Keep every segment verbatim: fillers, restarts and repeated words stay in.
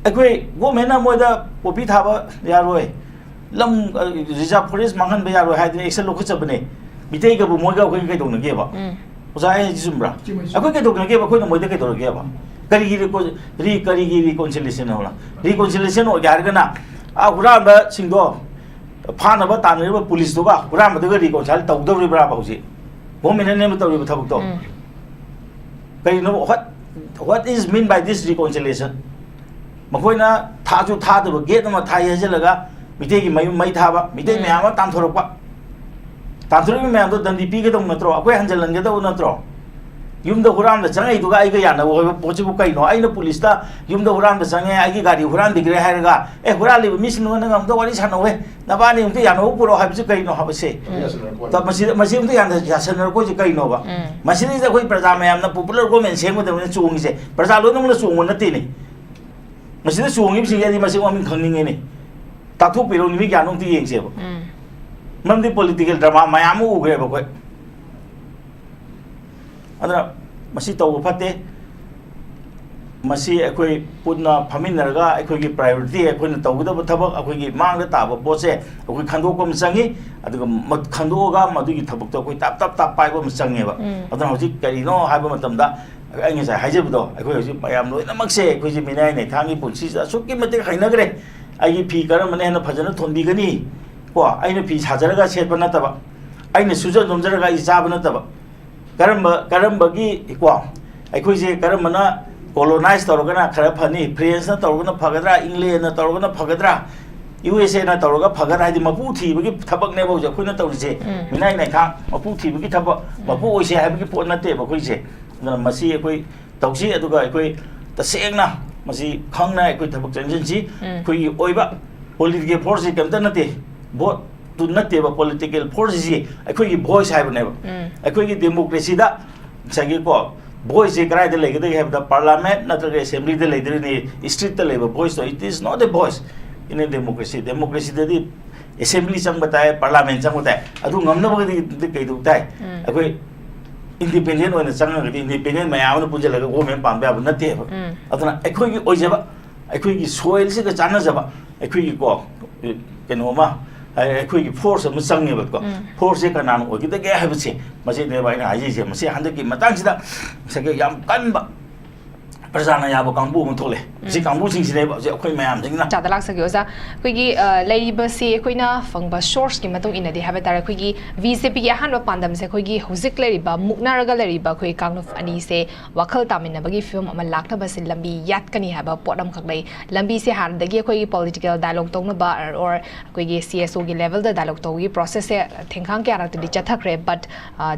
ꯑꯩꯈꯣꯏ ꯒꯣꯔꯃꯦꯟꯅ ꯃꯣꯏꯗ ꯄꯣꯄꯤ ꯊꯥꯕ ꯌꯥꯔꯣꯏ, ꯂꯝ, ꯑ, ꯔꯤꯖꯥꯔꯚ ꯐꯣꯔꯦꯁ ꯃꯥꯡꯍꯟꯕ ꯌꯥꯔꯣꯏ ꯍꯥꯏꯗꯅ ꯑꯦꯛꯁꯟ ꯂꯧꯈꯠꯆꯕꯅꯦ꯫ ꯃꯤꯇꯩꯒꯕꯨ ꯃꯣꯏꯒ ꯑꯩꯈꯣꯏꯒ ꯀꯩꯗꯧꯅꯒꯦꯕ? ꯎꯝ꯫ ꯑꯣꯖꯥ, ꯑꯩ ꯍꯥꯏꯁꯤ ꯆꯨꯝꯕ꯭ꯔꯥ? ꯆꯨꯝꯃꯦ, ꯆꯨꯝꯃꯦ꯫ ꯑꯩꯈꯣꯏ ꯀꯩꯗꯧꯅꯒꯦꯕ? ꯑꯩꯈꯣꯏꯅ ꯃꯣꯏꯗ ꯀꯩꯗꯧꯔꯒꯦꯕ? ꯀꯔꯤꯒꯤ ꯔꯤꯀꯣ-, ꯔꯤ-, ꯀꯔꯤꯒꯤ ꯔꯤꯀꯣꯟꯁꯤꯂꯦꯁꯟ ꯍꯥꯏꯕ? ꯔꯤꯀꯣꯟꯁꯤꯂꯦꯁꯟ ꯑꯣꯏꯒꯦ ꯍꯥꯏꯔꯒꯅ, ꯑꯥ, ꯍꯨꯔꯥꯟꯕꯁꯤꯡꯗꯣ ꯐꯥꯅꯕ ꯇꯥꯟꯅꯔꯤꯕ ꯄꯨꯂꯤꯁꯇꯨꯒ ꯍꯨꯔꯥꯟꯕꯗꯨꯒ ꯔꯤꯀꯣꯟꯁꯥꯏꯜ ꯇꯧꯗꯧꯔꯤꯕ꯭ꯔꯥꯕ ꯍꯧꯖꯤꯛ? ꯒꯣꯔꯃꯦꯟꯅ ꯅꯦꯝꯕ ꯇꯧꯔꯤꯕ ꯊꯕꯛꯇꯣ? ꯎꯝ꯫ ꯀꯔꯤꯅꯣ? What, what is mean by this reconciliation? ꯃꯈꯣꯏꯅ ꯊꯥꯁꯨ ꯊꯥꯗꯕ ꯒꯦꯠ ꯑꯃ ꯊꯥꯏ ꯍꯥꯏꯖꯤꯜꯂꯒ ꯃꯤꯇꯩꯒꯤ ꯃꯌꯨꯝ ꯃꯩ ꯊꯥꯕ, ꯃꯤꯇꯩ ꯎꯝ꯫ ꯃꯌꯥꯝ ꯑꯃ ꯇꯥꯟꯊꯣꯔꯛꯄ, ꯇꯥꯟꯊꯣꯔꯛꯏꯕ ꯃꯌꯥꯝꯗꯣ ꯗꯟꯗꯤ ꯄꯤꯒꯗꯧꯕ ꯅꯠꯇ꯭ꯔꯣ? ꯑꯩꯈꯣꯏ ꯍꯟꯖꯤꯜꯍꯟꯒꯗꯧꯕ ꯅꯠꯇ꯭ꯔꯣ? ꯌꯨꯝꯗ ꯍꯨꯔꯥꯟꯕ ꯆꯪꯉꯛꯏꯗꯨꯒ ꯑꯩꯒ ꯌꯥꯅꯕ ꯑꯣꯏꯕ ꯄꯣꯠꯁꯤꯕꯨ ꯀꯩꯅꯣ? ꯑꯩꯅ ꯄꯨꯂꯤꯁꯇ "ꯌꯨꯝꯗ ꯍꯨꯔꯥꯟꯕ ꯆꯪꯉꯦ, ꯑꯩꯒꯤ ꯒꯥꯔꯤ ꯍꯨꯔꯥꯟꯕꯤꯈ꯭ꯔꯦ" ꯍꯥꯏꯔꯒ, "ꯑꯦ, ꯍꯨꯔꯥꯜꯂꯤꯕ ꯃꯤꯁꯤꯡꯗꯨꯒ ꯅꯪ ꯑꯝꯇ ꯋꯥꯔꯤ ꯁꯥꯟꯅꯧꯍꯦ, ꯅꯕꯥꯅꯤ ꯑꯝꯇ ꯌꯥꯅꯕ ꯄꯨꯔꯛꯑꯣ" ꯍꯥꯏꯕꯁꯤ ꯀꯩꯅꯣ ꯍꯥꯏꯕꯁꯦ? ꯎꯝ꯫ ꯃꯁꯤꯗ, ꯃꯁꯤ ꯑꯝꯇ ꯌꯥꯅ-, ꯌꯥꯁꯟꯅꯔꯛꯄꯣꯏꯁꯦ ꯀꯩꯅꯣꯕ? ꯎꯝ꯫ ꯃꯁꯤꯗꯩꯁꯤꯗ ꯑꯩꯈꯣꯏ ꯄ꯭ꯔꯖꯥ ꯃꯌꯥꯝꯅ ꯄꯣꯄꯨꯂꯔ ꯒꯣꯔꯃꯦꯟ ꯁꯦꯝꯒꯗꯕꯅꯤꯅ ꯆꯣꯡꯉꯤꯁꯦ, ꯄ꯭ꯔꯖꯥ ꯂꯣꯏꯅꯃꯛꯅ ꯆꯣꯡꯕ ꯅꯠꯇꯦꯅꯦ꯫ ꯃꯁꯤꯗ ꯆꯣꯡꯉꯤꯕꯁꯤꯡꯁꯦ ꯑꯩꯗꯤ ꯃꯁꯤꯡ ꯃꯃꯤꯡ ꯈꯪꯅꯤꯡꯉꯤꯅꯦ꯫ ꯇꯥꯛꯊꯣꯛꯄꯤꯔꯣ, ꯅꯨꯃꯤꯠ ꯀꯌꯥꯅꯣ ꯑꯝꯇ ꯌꯦꯡꯁꯦꯕ꯫ ꯎꯝ꯫ ꯃꯔꯝꯗꯤ ꯄꯣꯂꯤꯇꯤꯀꯦꯜ ꯗ꯭ꯔꯃꯥ ꯃꯌꯥꯝ ꯑꯃ ꯎꯈ꯭ꯔꯦꯕ ꯑꯩꯈꯣꯏ꯫ ꯑꯗꯨꯅ ꯃꯁꯤ ꯇꯧꯕ ꯐꯠꯇꯦ꯫ ꯃꯁꯤ ꯑꯩꯈꯣꯏ ꯄꯨꯟꯅ ꯐꯝꯃꯤꯟꯅꯔꯒ ꯑꯩꯈꯣꯏꯒꯤ ꯄ꯭ꯔꯥꯏꯌꯣꯔꯤꯇꯤ, ꯑꯩꯈꯣꯏꯅ ꯇꯧꯒꯗꯕ ꯊꯕꯛ, ꯑꯩꯈꯣꯏꯒꯤ ꯃꯥꯡꯗ ꯇꯥꯕ ꯄꯣꯠꯁꯦ ꯑꯩꯈꯣꯏ ꯈꯟꯗꯣꯛꯄ ꯑꯃ ꯆꯪꯉꯤ꯫ ꯑꯗꯨꯒ ꯃ-, ꯈꯟꯗꯣꯛꯑꯒ ꯃꯗꯨꯒꯤ ꯊꯕꯛꯇꯣ ꯑꯩꯈꯣꯏ ꯇꯥꯞ ꯇꯥꯞ ꯇꯥꯞ ꯄꯥꯏꯕ ꯑꯃ ꯆꯪꯉꯦꯕ꯫ ꯎꯝ꯫ ꯑꯗꯨꯅ ꯍꯧꯖꯤꯛ ꯀꯔꯤꯅꯣ ꯍꯥꯏꯕ ꯃꯇꯝꯗ, ꯑꯩ ꯉꯁꯥꯏ ꯍꯥꯏꯖꯕꯗꯣ, ꯑꯩꯈꯣꯏ ꯍꯧꯖꯤꯛ ꯃꯌꯥꯝ ꯂꯣꯏꯅꯃꯛꯁꯦ ꯑꯩꯈꯣꯏꯁꯦ ꯃꯤꯅꯥꯏ ꯅꯩꯊꯥꯡꯒꯤ ꯄꯨꯟꯁꯤꯁꯤꯗ ꯑꯁꯨꯛꯀꯤ ꯃꯇꯤꯛ ꯍꯩꯅꯈ꯭ꯔꯦ꯫ ꯑꯩꯒꯤ ꯐꯤ ꯀꯔꯝꯕꯅ ꯍꯦꯟꯅ ꯐꯖꯅ ꯊꯣꯟꯕꯤꯒꯅꯤ? ꯀꯣ, ꯑꯩꯅ ꯐꯤ ꯁꯥꯖꯔꯒ ꯁꯦꯠꯄ ꯅꯠꯇꯕ, ꯑꯩꯅ ꯁꯨꯖ ꯅꯣꯝꯖꯔꯒ ꯑꯩ ꯆꯥꯕ ꯅꯠꯇꯕ, ꯀꯔꯝꯕ, ꯀꯔꯝꯕꯒꯤ, ꯀꯣ, ꯑꯩꯈꯣꯏꯁꯦ ꯀꯔꯝꯕꯅ ꯀꯣꯂꯣꯅꯥꯏꯖ ꯇꯧꯔꯒꯅ ꯈꯔ ꯐꯅꯤ, ꯐ꯭ꯔꯦꯟꯁꯅ ꯇꯧꯔꯒꯅ ꯐꯒꯗ꯭ꯔꯥ, ꯏꯪꯂꯦꯟꯅ ꯇꯧꯔꯒꯅ ꯐꯒꯗ꯭ꯔꯥ, ꯌꯨ ꯑꯦꯁ ꯑꯦꯅ ꯇꯧꯔꯒ ꯐꯒꯗ꯭ꯔꯥ? ꯍꯥꯏꯗꯤ ꯃꯄꯨ ꯊꯤꯕꯒꯤ ꯊꯕꯛꯅꯦꯕ ꯍꯧꯖꯤꯛ ꯑꯩꯈꯣꯏꯅ ꯇꯧꯔꯤꯁꯦ꯫ ꯎꯝ꯫ ꯃꯤꯅꯥꯏ ꯅꯥꯏꯊꯥꯡ ꯃꯄꯨ ꯊꯤꯕꯒꯤ ꯊꯕꯛ, ꯎꯝ꯫ ꯃꯄꯨ ꯑꯣꯏꯁꯦ ꯍꯥꯏꯕꯒꯤ ꯄꯣꯠ ꯅꯠꯇꯦꯕ ꯑꯩꯈꯣꯏꯁꯦ꯫ ꯑꯗꯨꯅ ꯃꯁꯤ ꯑꯩꯈꯣꯏ ꯇꯧꯁꯤ, ꯑꯗꯨꯒ ꯑꯩꯈꯣꯏ ꯇꯁꯦꯡꯅ ꯃꯁꯤ ꯈꯪꯅ ꯑꯩꯈꯣꯏ ꯊꯕꯛ ꯆꯪꯁꯤꯟꯁꯤ꯫ ꯎꯝ꯫ ꯑꯩꯈꯣꯏꯒꯤ ꯑꯣꯏꯕ ꯄꯣꯂꯤꯇꯤꯀꯦꯜ ꯐꯣꯔꯁꯁꯤ ꯀꯩꯝꯇ ꯅꯠꯇꯦ, ꯚꯣꯠꯇꯨ ꯅꯠꯇꯦꯕ, ꯄꯣꯂꯤꯇꯤꯀꯦꯜ ꯐꯣꯔꯁꯁꯤ ꯑꯩꯈꯣꯏꯒꯤ ꯚꯣꯏꯁ ꯍꯥꯏꯕꯅꯦꯕ꯫ ꯎꯝ꯫ ꯑꯩꯈꯣꯏꯒꯤ ꯗꯦꯃꯣꯀ꯭ꯔꯦꯁꯤꯗ ꯉꯁꯥꯏꯒꯤꯀꯣ, ꯚꯣꯏꯁꯁꯦ ꯀꯗꯥꯏꯗ ꯂꯩꯒꯗꯒꯦ ꯍꯥꯏꯕꯗ ꯄꯥꯔꯂꯥꯃꯦꯟ ꯅꯠꯇ꯭ꯔꯒ ꯑꯦꯁꯦꯝꯕ꯭ꯂꯤꯗ ꯂꯩꯗꯣꯏꯅꯤ꯫ ꯁ꯭ꯇ꯭ꯔꯤꯠꯇ ꯂꯩꯕ ꯚꯣꯏꯁꯇꯣ, it is not a voice in a democracy꯫ ꯗꯦꯃꯣꯀ꯭ꯔꯦꯁꯤꯗꯗꯤ ꯑꯦꯁꯦꯝꯕ꯭ꯂꯤ ꯆꯪꯕ ꯇꯥꯏ, ꯄꯥꯔꯂꯥꯃꯦꯟ ꯆꯪꯕ ꯇꯥꯏ꯫ ꯑꯗꯨ ꯉꯝꯅꯕꯒꯤꯗꯤ ꯀꯩꯗꯧ ꯇꯥꯏ? ꯎꯝ꯫ ꯑꯩꯈꯣꯏ ꯏꯟꯗꯤꯄꯦꯟꯗꯦꯟ ꯑꯣꯏꯅ ꯆꯪꯉꯒꯗꯤ ꯏꯟꯗꯤꯄꯦꯟꯗꯦꯟ ꯃꯌꯥꯝ ꯑꯃꯅ ꯄꯨꯟꯁꯤꯜꯂꯒ ꯒꯣꯔꯃꯦꯟ ꯄꯥꯟꯕ ꯌꯥꯕ ꯅꯠꯇꯦꯕ꯫ ꯎꯝ꯫ ꯑꯗꯨꯅ ꯑꯩꯈꯣꯏꯒꯤ ꯑꯣꯏꯖꯕ, ꯑꯩꯈꯣꯏꯒꯤ ꯁꯣꯏꯜꯁꯤꯒ ꯆꯥꯟꯅꯖꯕ ꯑꯩꯈꯣꯏꯒꯤꯀꯣ ꯀꯩꯅꯣ ꯑꯃ ꯑꯩꯈꯣꯏꯒꯤ ꯐꯣꯔꯁ ꯑꯃ ꯆꯪꯉꯦꯕꯀꯣ꯫ ꯐꯣꯔꯁꯁꯦ ꯀꯅꯥꯅ ꯑꯣꯏꯒꯗꯒꯦ ꯍꯥꯏꯕꯁꯦ ꯃꯁꯤꯅꯦꯕ ꯑꯩꯅ ꯍꯥꯏꯖꯩꯁꯦ꯫ ꯃꯁꯤ ꯍꯟꯗꯛꯀꯤ ꯃꯇꯥꯡꯁꯤꯗ ꯉꯁꯥꯏꯒꯤ ꯌꯥꯝ ꯀꯟꯕ ꯄ꯭ꯔꯖꯥꯅ ꯌꯥꯕ ꯀꯥꯡꯕꯨ ꯑꯃ ꯊꯣꯛꯂꯛꯑꯦ꯫ ꯁꯤ ꯀꯥꯡꯕꯨꯁꯤꯡꯁꯤꯅꯦꯕ ꯍꯧꯖꯤꯛ ꯑꯩꯈꯣꯏ ꯃꯌꯥꯝꯁꯤꯡꯅ ꯆꯥꯗ ꯂꯥꯛꯆꯒꯦ ꯑꯣꯖꯥ꯫ ꯑꯩꯈꯣꯏꯒꯤ ꯑ, ꯂꯩꯔꯤꯕꯁꯤ ꯑꯩꯈꯣꯏꯅ ꯐꯪꯕ ꯁꯣꯔꯁꯀꯤ ꯃꯇꯨꯡ ꯏꯟꯅꯗꯤ ꯍꯥꯏꯕ ꯇꯥꯔꯦ, ꯑꯩꯈꯣꯏꯒꯤ ꯕꯤ ꯖꯦ ꯄꯤꯒꯤ ꯑꯍꯥꯟꯕ ꯄꯥꯟꯗꯝꯁꯦ ꯑꯩꯈꯣꯏꯒꯤ ꯍꯧꯖꯤꯛ ꯂꯩꯔꯤꯕ ꯃꯨꯛꯅꯔꯒ ꯂꯩꯔꯤꯕ ꯑꯩꯈꯣꯏ ꯀꯥꯡꯂꯨꯞ ꯑꯅꯤꯁꯦ ꯋꯥꯈꯜ ꯇꯥꯃꯤꯟꯅꯕꯒꯤ ꯐꯤꯕꯝ ꯑꯃ ꯂꯥꯛꯅꯕꯁꯦ ꯂꯝꯕꯤ ꯌꯥꯠꯀꯅꯤ ꯍꯥꯏꯕ ꯄꯣꯠ ꯑꯃꯈꯛ ꯂꯩ꯫ ꯂꯝꯕꯤꯁꯦ ꯍꯥꯟꯅꯗꯒꯤ ꯑꯩꯈꯣꯏꯒꯤ ꯄꯣꯂꯤꯇꯤꯀꯦꯜ ꯗꯥꯏꯂꯣꯛ ꯇꯧꯅꯕ or ꯑꯩꯈꯣꯏꯒꯤ ꯁꯤ ꯑꯦꯁ ꯑꯣꯒꯤ ꯂꯦꯚꯦꯜꯗ ꯗꯥꯏꯂꯣꯛ ꯇꯧꯕꯒꯤ ꯄ꯭ꯔꯣꯁꯦꯁꯁꯦ ꯊꯦꯡꯈꯥꯡ ꯀꯌꯥꯔꯛꯇꯗꯤ ꯆꯠꯊꯈ꯭ꯔꯦ, ꯕꯠ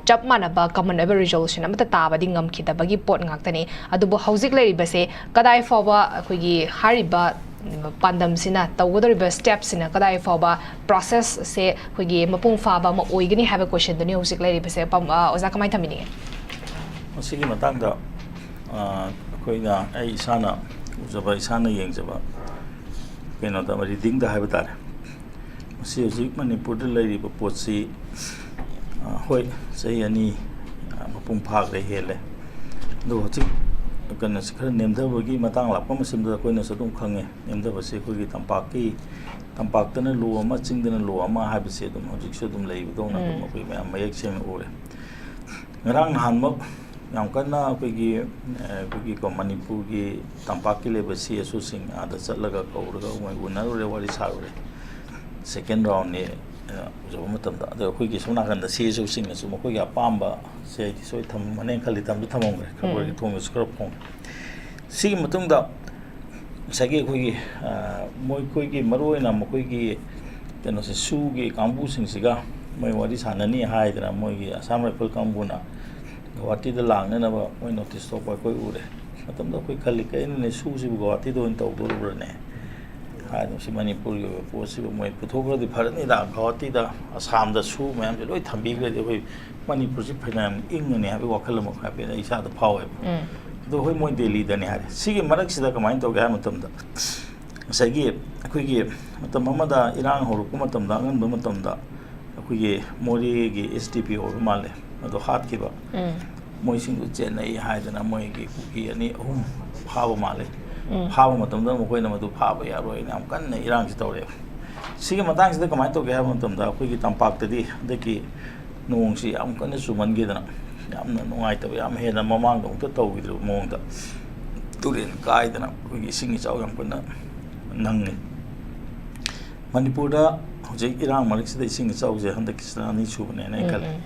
ꯆꯞ ꯃꯥꯟꯅꯕ ꯀꯃꯟ ꯑꯣꯏꯕ ꯔꯤꯖꯣꯂꯨꯁꯟ ꯑꯃꯠꯇ ꯇꯥꯕꯗꯤ ꯉꯝꯈꯤꯗꯕꯒꯤ ꯄꯣꯠ ꯉꯥꯛꯇꯅꯤ꯫ ꯑꯗꯨꯕꯨ ꯍꯧꯖꯤꯛ ꯂꯩꯔꯤꯕꯁꯦ ꯀꯗꯥꯏ ꯐꯥꯎꯕ ꯑꯩꯈꯣꯏꯒꯤ ꯍꯥꯏꯔꯤꯕ ꯄꯥꯟꯗꯝꯁꯤꯅ ꯇꯧꯒꯗꯧꯔꯤꯕ ꯁ꯭ꯇꯦꯞꯁꯤꯅ ꯀꯗꯥꯏ ꯐꯥꯎꯕ ꯄ꯭ꯔꯣꯁꯦꯁꯁꯦ ꯑꯩꯈꯣꯏꯒꯤ ꯃꯄꯨꯡ ꯐꯥꯕ ꯑꯃ ꯑꯣꯏꯒꯅꯤ ꯍꯥꯏꯕ ꯀꯣꯏꯁꯟꯗꯨꯅꯤ ꯍꯧꯖꯤꯛ ꯂꯩꯔꯤꯕꯁꯦ꯫ ꯄꯝ-, ꯑ, ꯑꯣꯖꯥ ꯀꯃꯥꯏꯅ ꯊꯝꯕꯤꯅꯤꯡꯉꯤ? ꯃꯁꯤꯒꯤ ꯃꯇꯥꯡꯗ ꯑ, ꯑꯩꯈꯣꯏꯅ ꯑꯩ ꯏꯁꯥꯅ ꯎꯖꯕ, ꯏꯁꯥꯅ ꯌꯦꯡꯖꯕ ꯀꯩꯅꯣꯗ, ꯔꯤꯗꯤꯡꯗ ꯍꯥꯏꯕ ꯇꯥꯔꯦ, ꯃꯁꯤ ꯍꯧꯖꯤꯛ ꯃꯅꯤꯄꯨꯔꯗ ꯂꯩꯔꯤꯕ ꯄꯣꯠꯁꯤ, ꯑ, ꯍꯣꯏ, ꯆꯍꯤ ꯑꯅꯤ, ꯑ, ꯃꯄꯨꯡ ꯐꯥꯈ꯭ꯔꯦ, ꯍꯦꯜꯂꯦ꯫ ꯑꯗꯣ ꯍꯧꯖꯤꯛ ꯀꯩꯅꯣꯁꯤ ꯈꯔ ꯅꯦꯝꯊꯕꯒꯤ ꯃꯇꯥꯡ ꯂꯥꯛꯄ ꯃꯇꯝꯗ ꯑꯩꯈꯣꯏꯅꯁꯨ ꯑꯗꯨꯝ ꯈꯪꯉꯦ꯫ ꯅꯦꯝꯊꯕꯁꯤ ꯑꯩꯈꯣꯏꯒꯤ ꯇꯝꯄꯥꯛꯀꯤ, ꯇꯝꯄꯥꯛꯇꯅ ꯂꯣ ꯑꯃ, ꯆꯤꯡꯗꯅ ꯂꯣ ꯑꯃ ꯍꯥꯏꯕꯁꯤ ꯑꯗꯨꯝ ꯍꯧꯖꯤꯛꯁꯨ ꯑꯗꯨꯝ ꯂꯩꯕꯗꯧꯅ ꯑꯗꯨꯝ ꯎꯝ꯫ ꯑꯩꯈꯣꯏ ꯃꯌꯥꯝ ꯃꯌꯦꯛ ꯁꯦꯡꯅ ꯎꯔꯦ꯫ ꯉꯔꯥꯡ ꯅꯍꯥꯟꯃꯛ ꯌꯥꯝ ꯀꯟꯅ ꯑꯩꯈꯣꯏꯒꯤ, ꯑ, ꯑꯩꯈꯣꯏꯒꯤ ꯀꯣ, ꯃꯅꯤꯄꯨꯔꯒꯤ ꯇꯝꯄꯥꯛꯀꯤ ꯂꯩꯕ ꯁꯤ ꯑꯦꯁ ꯑꯣꯁꯤꯡ ꯑꯥꯗ ꯆꯠꯂꯒ ꯀꯧꯔꯒ ꯃꯣꯏ ꯎꯅꯔꯨꯔꯦ, ꯋꯥꯔꯤ ꯁꯥꯔꯨꯔꯦ꯫ ꯁꯦꯀꯦꯟ ꯔꯥꯎꯟꯅꯤ, ꯑ, ꯎꯖꯕ ꯃꯇꯝꯗ꯫ ꯑꯗꯣ ꯑꯩꯈꯣꯏꯒꯤ ꯁꯣꯝ ꯅꯥꯀꯟꯗ ꯁꯤ ꯑꯦꯁ ꯑꯣꯁꯤꯡꯅꯁꯨ ꯃꯈꯣꯏꯒꯤ ꯑꯄꯥꯝꯕꯁꯦ ꯍꯥꯏꯗꯤ ꯁꯣꯏ ꯊꯝ-, ꯃꯅꯦꯅ ꯈꯜꯂꯤ ꯊꯝꯁꯨ ꯊꯝꯃꯝꯈ꯭ꯔꯦ꯫ ꯈꯔ ꯎꯝ꯫ ꯊꯣꯡꯕꯁꯨ ꯈꯔ ꯐꯣꯡꯉꯦ꯫ ꯁꯤꯒꯤ ꯃꯇꯨꯡꯗ ꯉꯁꯥꯏꯒꯤ ꯑꯩꯈꯣꯏꯒꯤ, ꯑ, ꯃꯣꯏ-, ꯑꯩꯈꯣꯏꯒꯤ ꯃꯔꯨꯑꯣꯏꯅ ꯃꯈꯣꯏꯒꯤ ꯀꯩꯅꯣꯁꯦ, ꯁꯨꯒꯤ ꯀꯥꯡꯕꯨꯁꯤꯡꯁꯤꯒ ꯃꯣꯏ ꯋꯥꯔꯤ ꯁꯥꯟꯅꯅꯤ ꯍꯥꯏꯗꯅ ꯃꯣꯏꯒꯤ ꯑꯁꯥꯝ ꯔꯥꯏꯐꯜ ꯀꯥꯡꯕꯨꯅ ꯒꯧꯍꯥꯇꯤꯗ ꯂꯥꯛꯅꯅꯕ ꯃꯣꯏ ꯅꯣꯇꯤꯁ ꯊꯣꯛꯄ ꯑꯩꯈꯣꯏ ꯎꯔꯦ꯫ ꯃꯇꯝꯗ ꯑꯩꯈꯣꯏ ꯈꯜꯂꯤ, "ꯀꯩꯅꯣꯅꯦ, ꯁꯨꯁꯤꯕꯨ ꯒꯧꯍꯥꯇꯤꯗ ꯑꯣꯏꯅ ꯇꯧꯗꯣꯔꯤꯕ꯭ꯔꯅꯦ?" ꯍꯥꯏꯗꯅ ꯁꯤ ꯃꯅꯤꯄꯨꯔꯒꯤ ꯑꯣꯏꯕ ꯄꯣꯠꯁꯤꯕꯨ ꯃꯣꯏ ꯄꯨꯊꯣꯛꯈ꯭ꯔꯗꯤ ꯐꯔꯅꯤꯗ, ꯒꯧꯍꯥꯇꯤꯗ, ꯑꯁꯥꯝꯗ ꯁꯨ ꯃꯌꯥꯝꯁꯦ ꯂꯣꯏ ꯊꯝꯕꯤꯈ꯭ꯔꯗꯤ ꯑꯩꯈꯣꯏ ꯃꯅꯤꯄꯨꯔꯁꯤ ꯐꯅꯌꯥꯝ ꯏꯪꯉꯅꯤ ꯍꯥꯏꯕꯒꯤ ꯋꯥꯈꯜ ꯑꯃ ꯍꯥꯏꯐꯦꯠ ꯑꯩ ꯏꯁꯥꯗ ꯐꯥꯎꯋꯦꯕ꯫ ꯎꯝ꯫ ꯑꯗꯣ ꯍꯣꯏ, ꯃꯣꯏ ꯗꯦꯜꯂꯤꯗꯅꯤ ꯍꯥꯏꯔꯦ꯫ ꯁꯤꯒꯤ ꯃꯔꯛꯁꯤꯗ ꯀꯃꯥꯏꯅ ꯇꯧꯒꯦ ꯍꯥꯏꯕ ꯃꯇꯝꯗ, ꯉꯁꯥꯏꯒꯤ ꯑꯩꯈꯣꯏꯒꯤ ꯃꯇꯝ ꯑꯃꯗ, ꯏꯔꯥꯡ ꯍꯧꯔꯛꯄ ꯃꯇꯝꯗ, ꯑꯉꯟꯕ ꯃꯇꯝꯗ, ꯑꯩꯈꯣꯏꯒꯤ ꯃꯣꯔꯦꯒꯤ ꯑꯦꯁ ꯗꯤ ꯄꯤ ꯑꯣꯏꯕ ꯃꯥꯜꯂꯦ, ꯑꯗꯣ ꯍꯥꯠꯈꯤꯕ꯫ ꯎꯝ꯫ ꯃꯣꯏꯁꯤꯡꯗꯨ ꯆꯦꯟꯅꯩ ꯍꯥꯏꯗꯅ ꯃꯣꯏꯒꯤ ꯀꯨꯀꯤ ꯑꯅꯤ ꯑꯍꯨꯝ ꯐꯥꯕ ꯃꯥꯜꯂꯦ꯫ ꯎꯝ꯫ ꯐꯥꯕ ꯃꯇꯝꯗ ꯃꯈꯣꯏꯅ ꯃꯗꯨ ꯐꯥꯕ ꯌꯥꯔꯣꯏꯅ ꯌꯥꯝ ꯀꯟꯅ ꯏꯔꯥꯡꯁꯤ ꯇꯧꯔꯛꯑꯦꯕ꯫ ꯁꯤꯒꯤ ꯃꯇꯥꯡꯁꯤꯗ ꯀꯃꯥꯏꯅ ꯇꯧꯒꯦ ꯍꯥꯏꯕ ꯃꯇꯝꯗ, ꯑꯩꯈꯣꯏꯒꯤ ꯇꯝꯄꯥꯛꯇꯗꯤ ꯍꯟꯗꯛꯀꯤ ꯅꯣꯡꯁꯤ ꯌꯥꯝ ꯀꯟꯅ ꯆꯨꯃꯟꯈꯤꯗꯅ ꯌꯥꯝꯅ ꯅꯨꯡꯉꯥꯏꯇꯕ, ꯌꯥꯝ ꯍꯦꯟꯅ ꯃꯃꯥꯡꯗ ꯑꯃꯨꯛꯇ ꯇꯧꯈꯤꯗ꯭ꯔꯤꯕ ꯃꯑꯣꯡꯗ ꯇꯨꯔꯦꯟ ꯀꯥꯏꯗꯅ ꯑꯩꯈꯣꯏꯒꯤ ꯏꯁꯤꯡ ꯏꯆꯥꯎ ꯌꯥꯝ ꯀꯟꯅ ꯅꯪꯉꯤ꯫ ꯃꯅꯤꯄꯨꯔꯗ ꯍꯧꯖꯤꯛ ꯏꯔꯥꯡ ꯃꯔꯛꯁꯤꯗ ꯏꯁꯤꯡ ꯏꯆꯥꯎꯁꯦ ꯍꯟꯗꯛꯀꯤꯁꯤꯅ ꯑꯅꯤꯁꯨꯕꯅꯦꯅ ꯑꯩ ꯎꯝ, ꯈꯜꯂꯤ꯫ ꯎꯝ꯫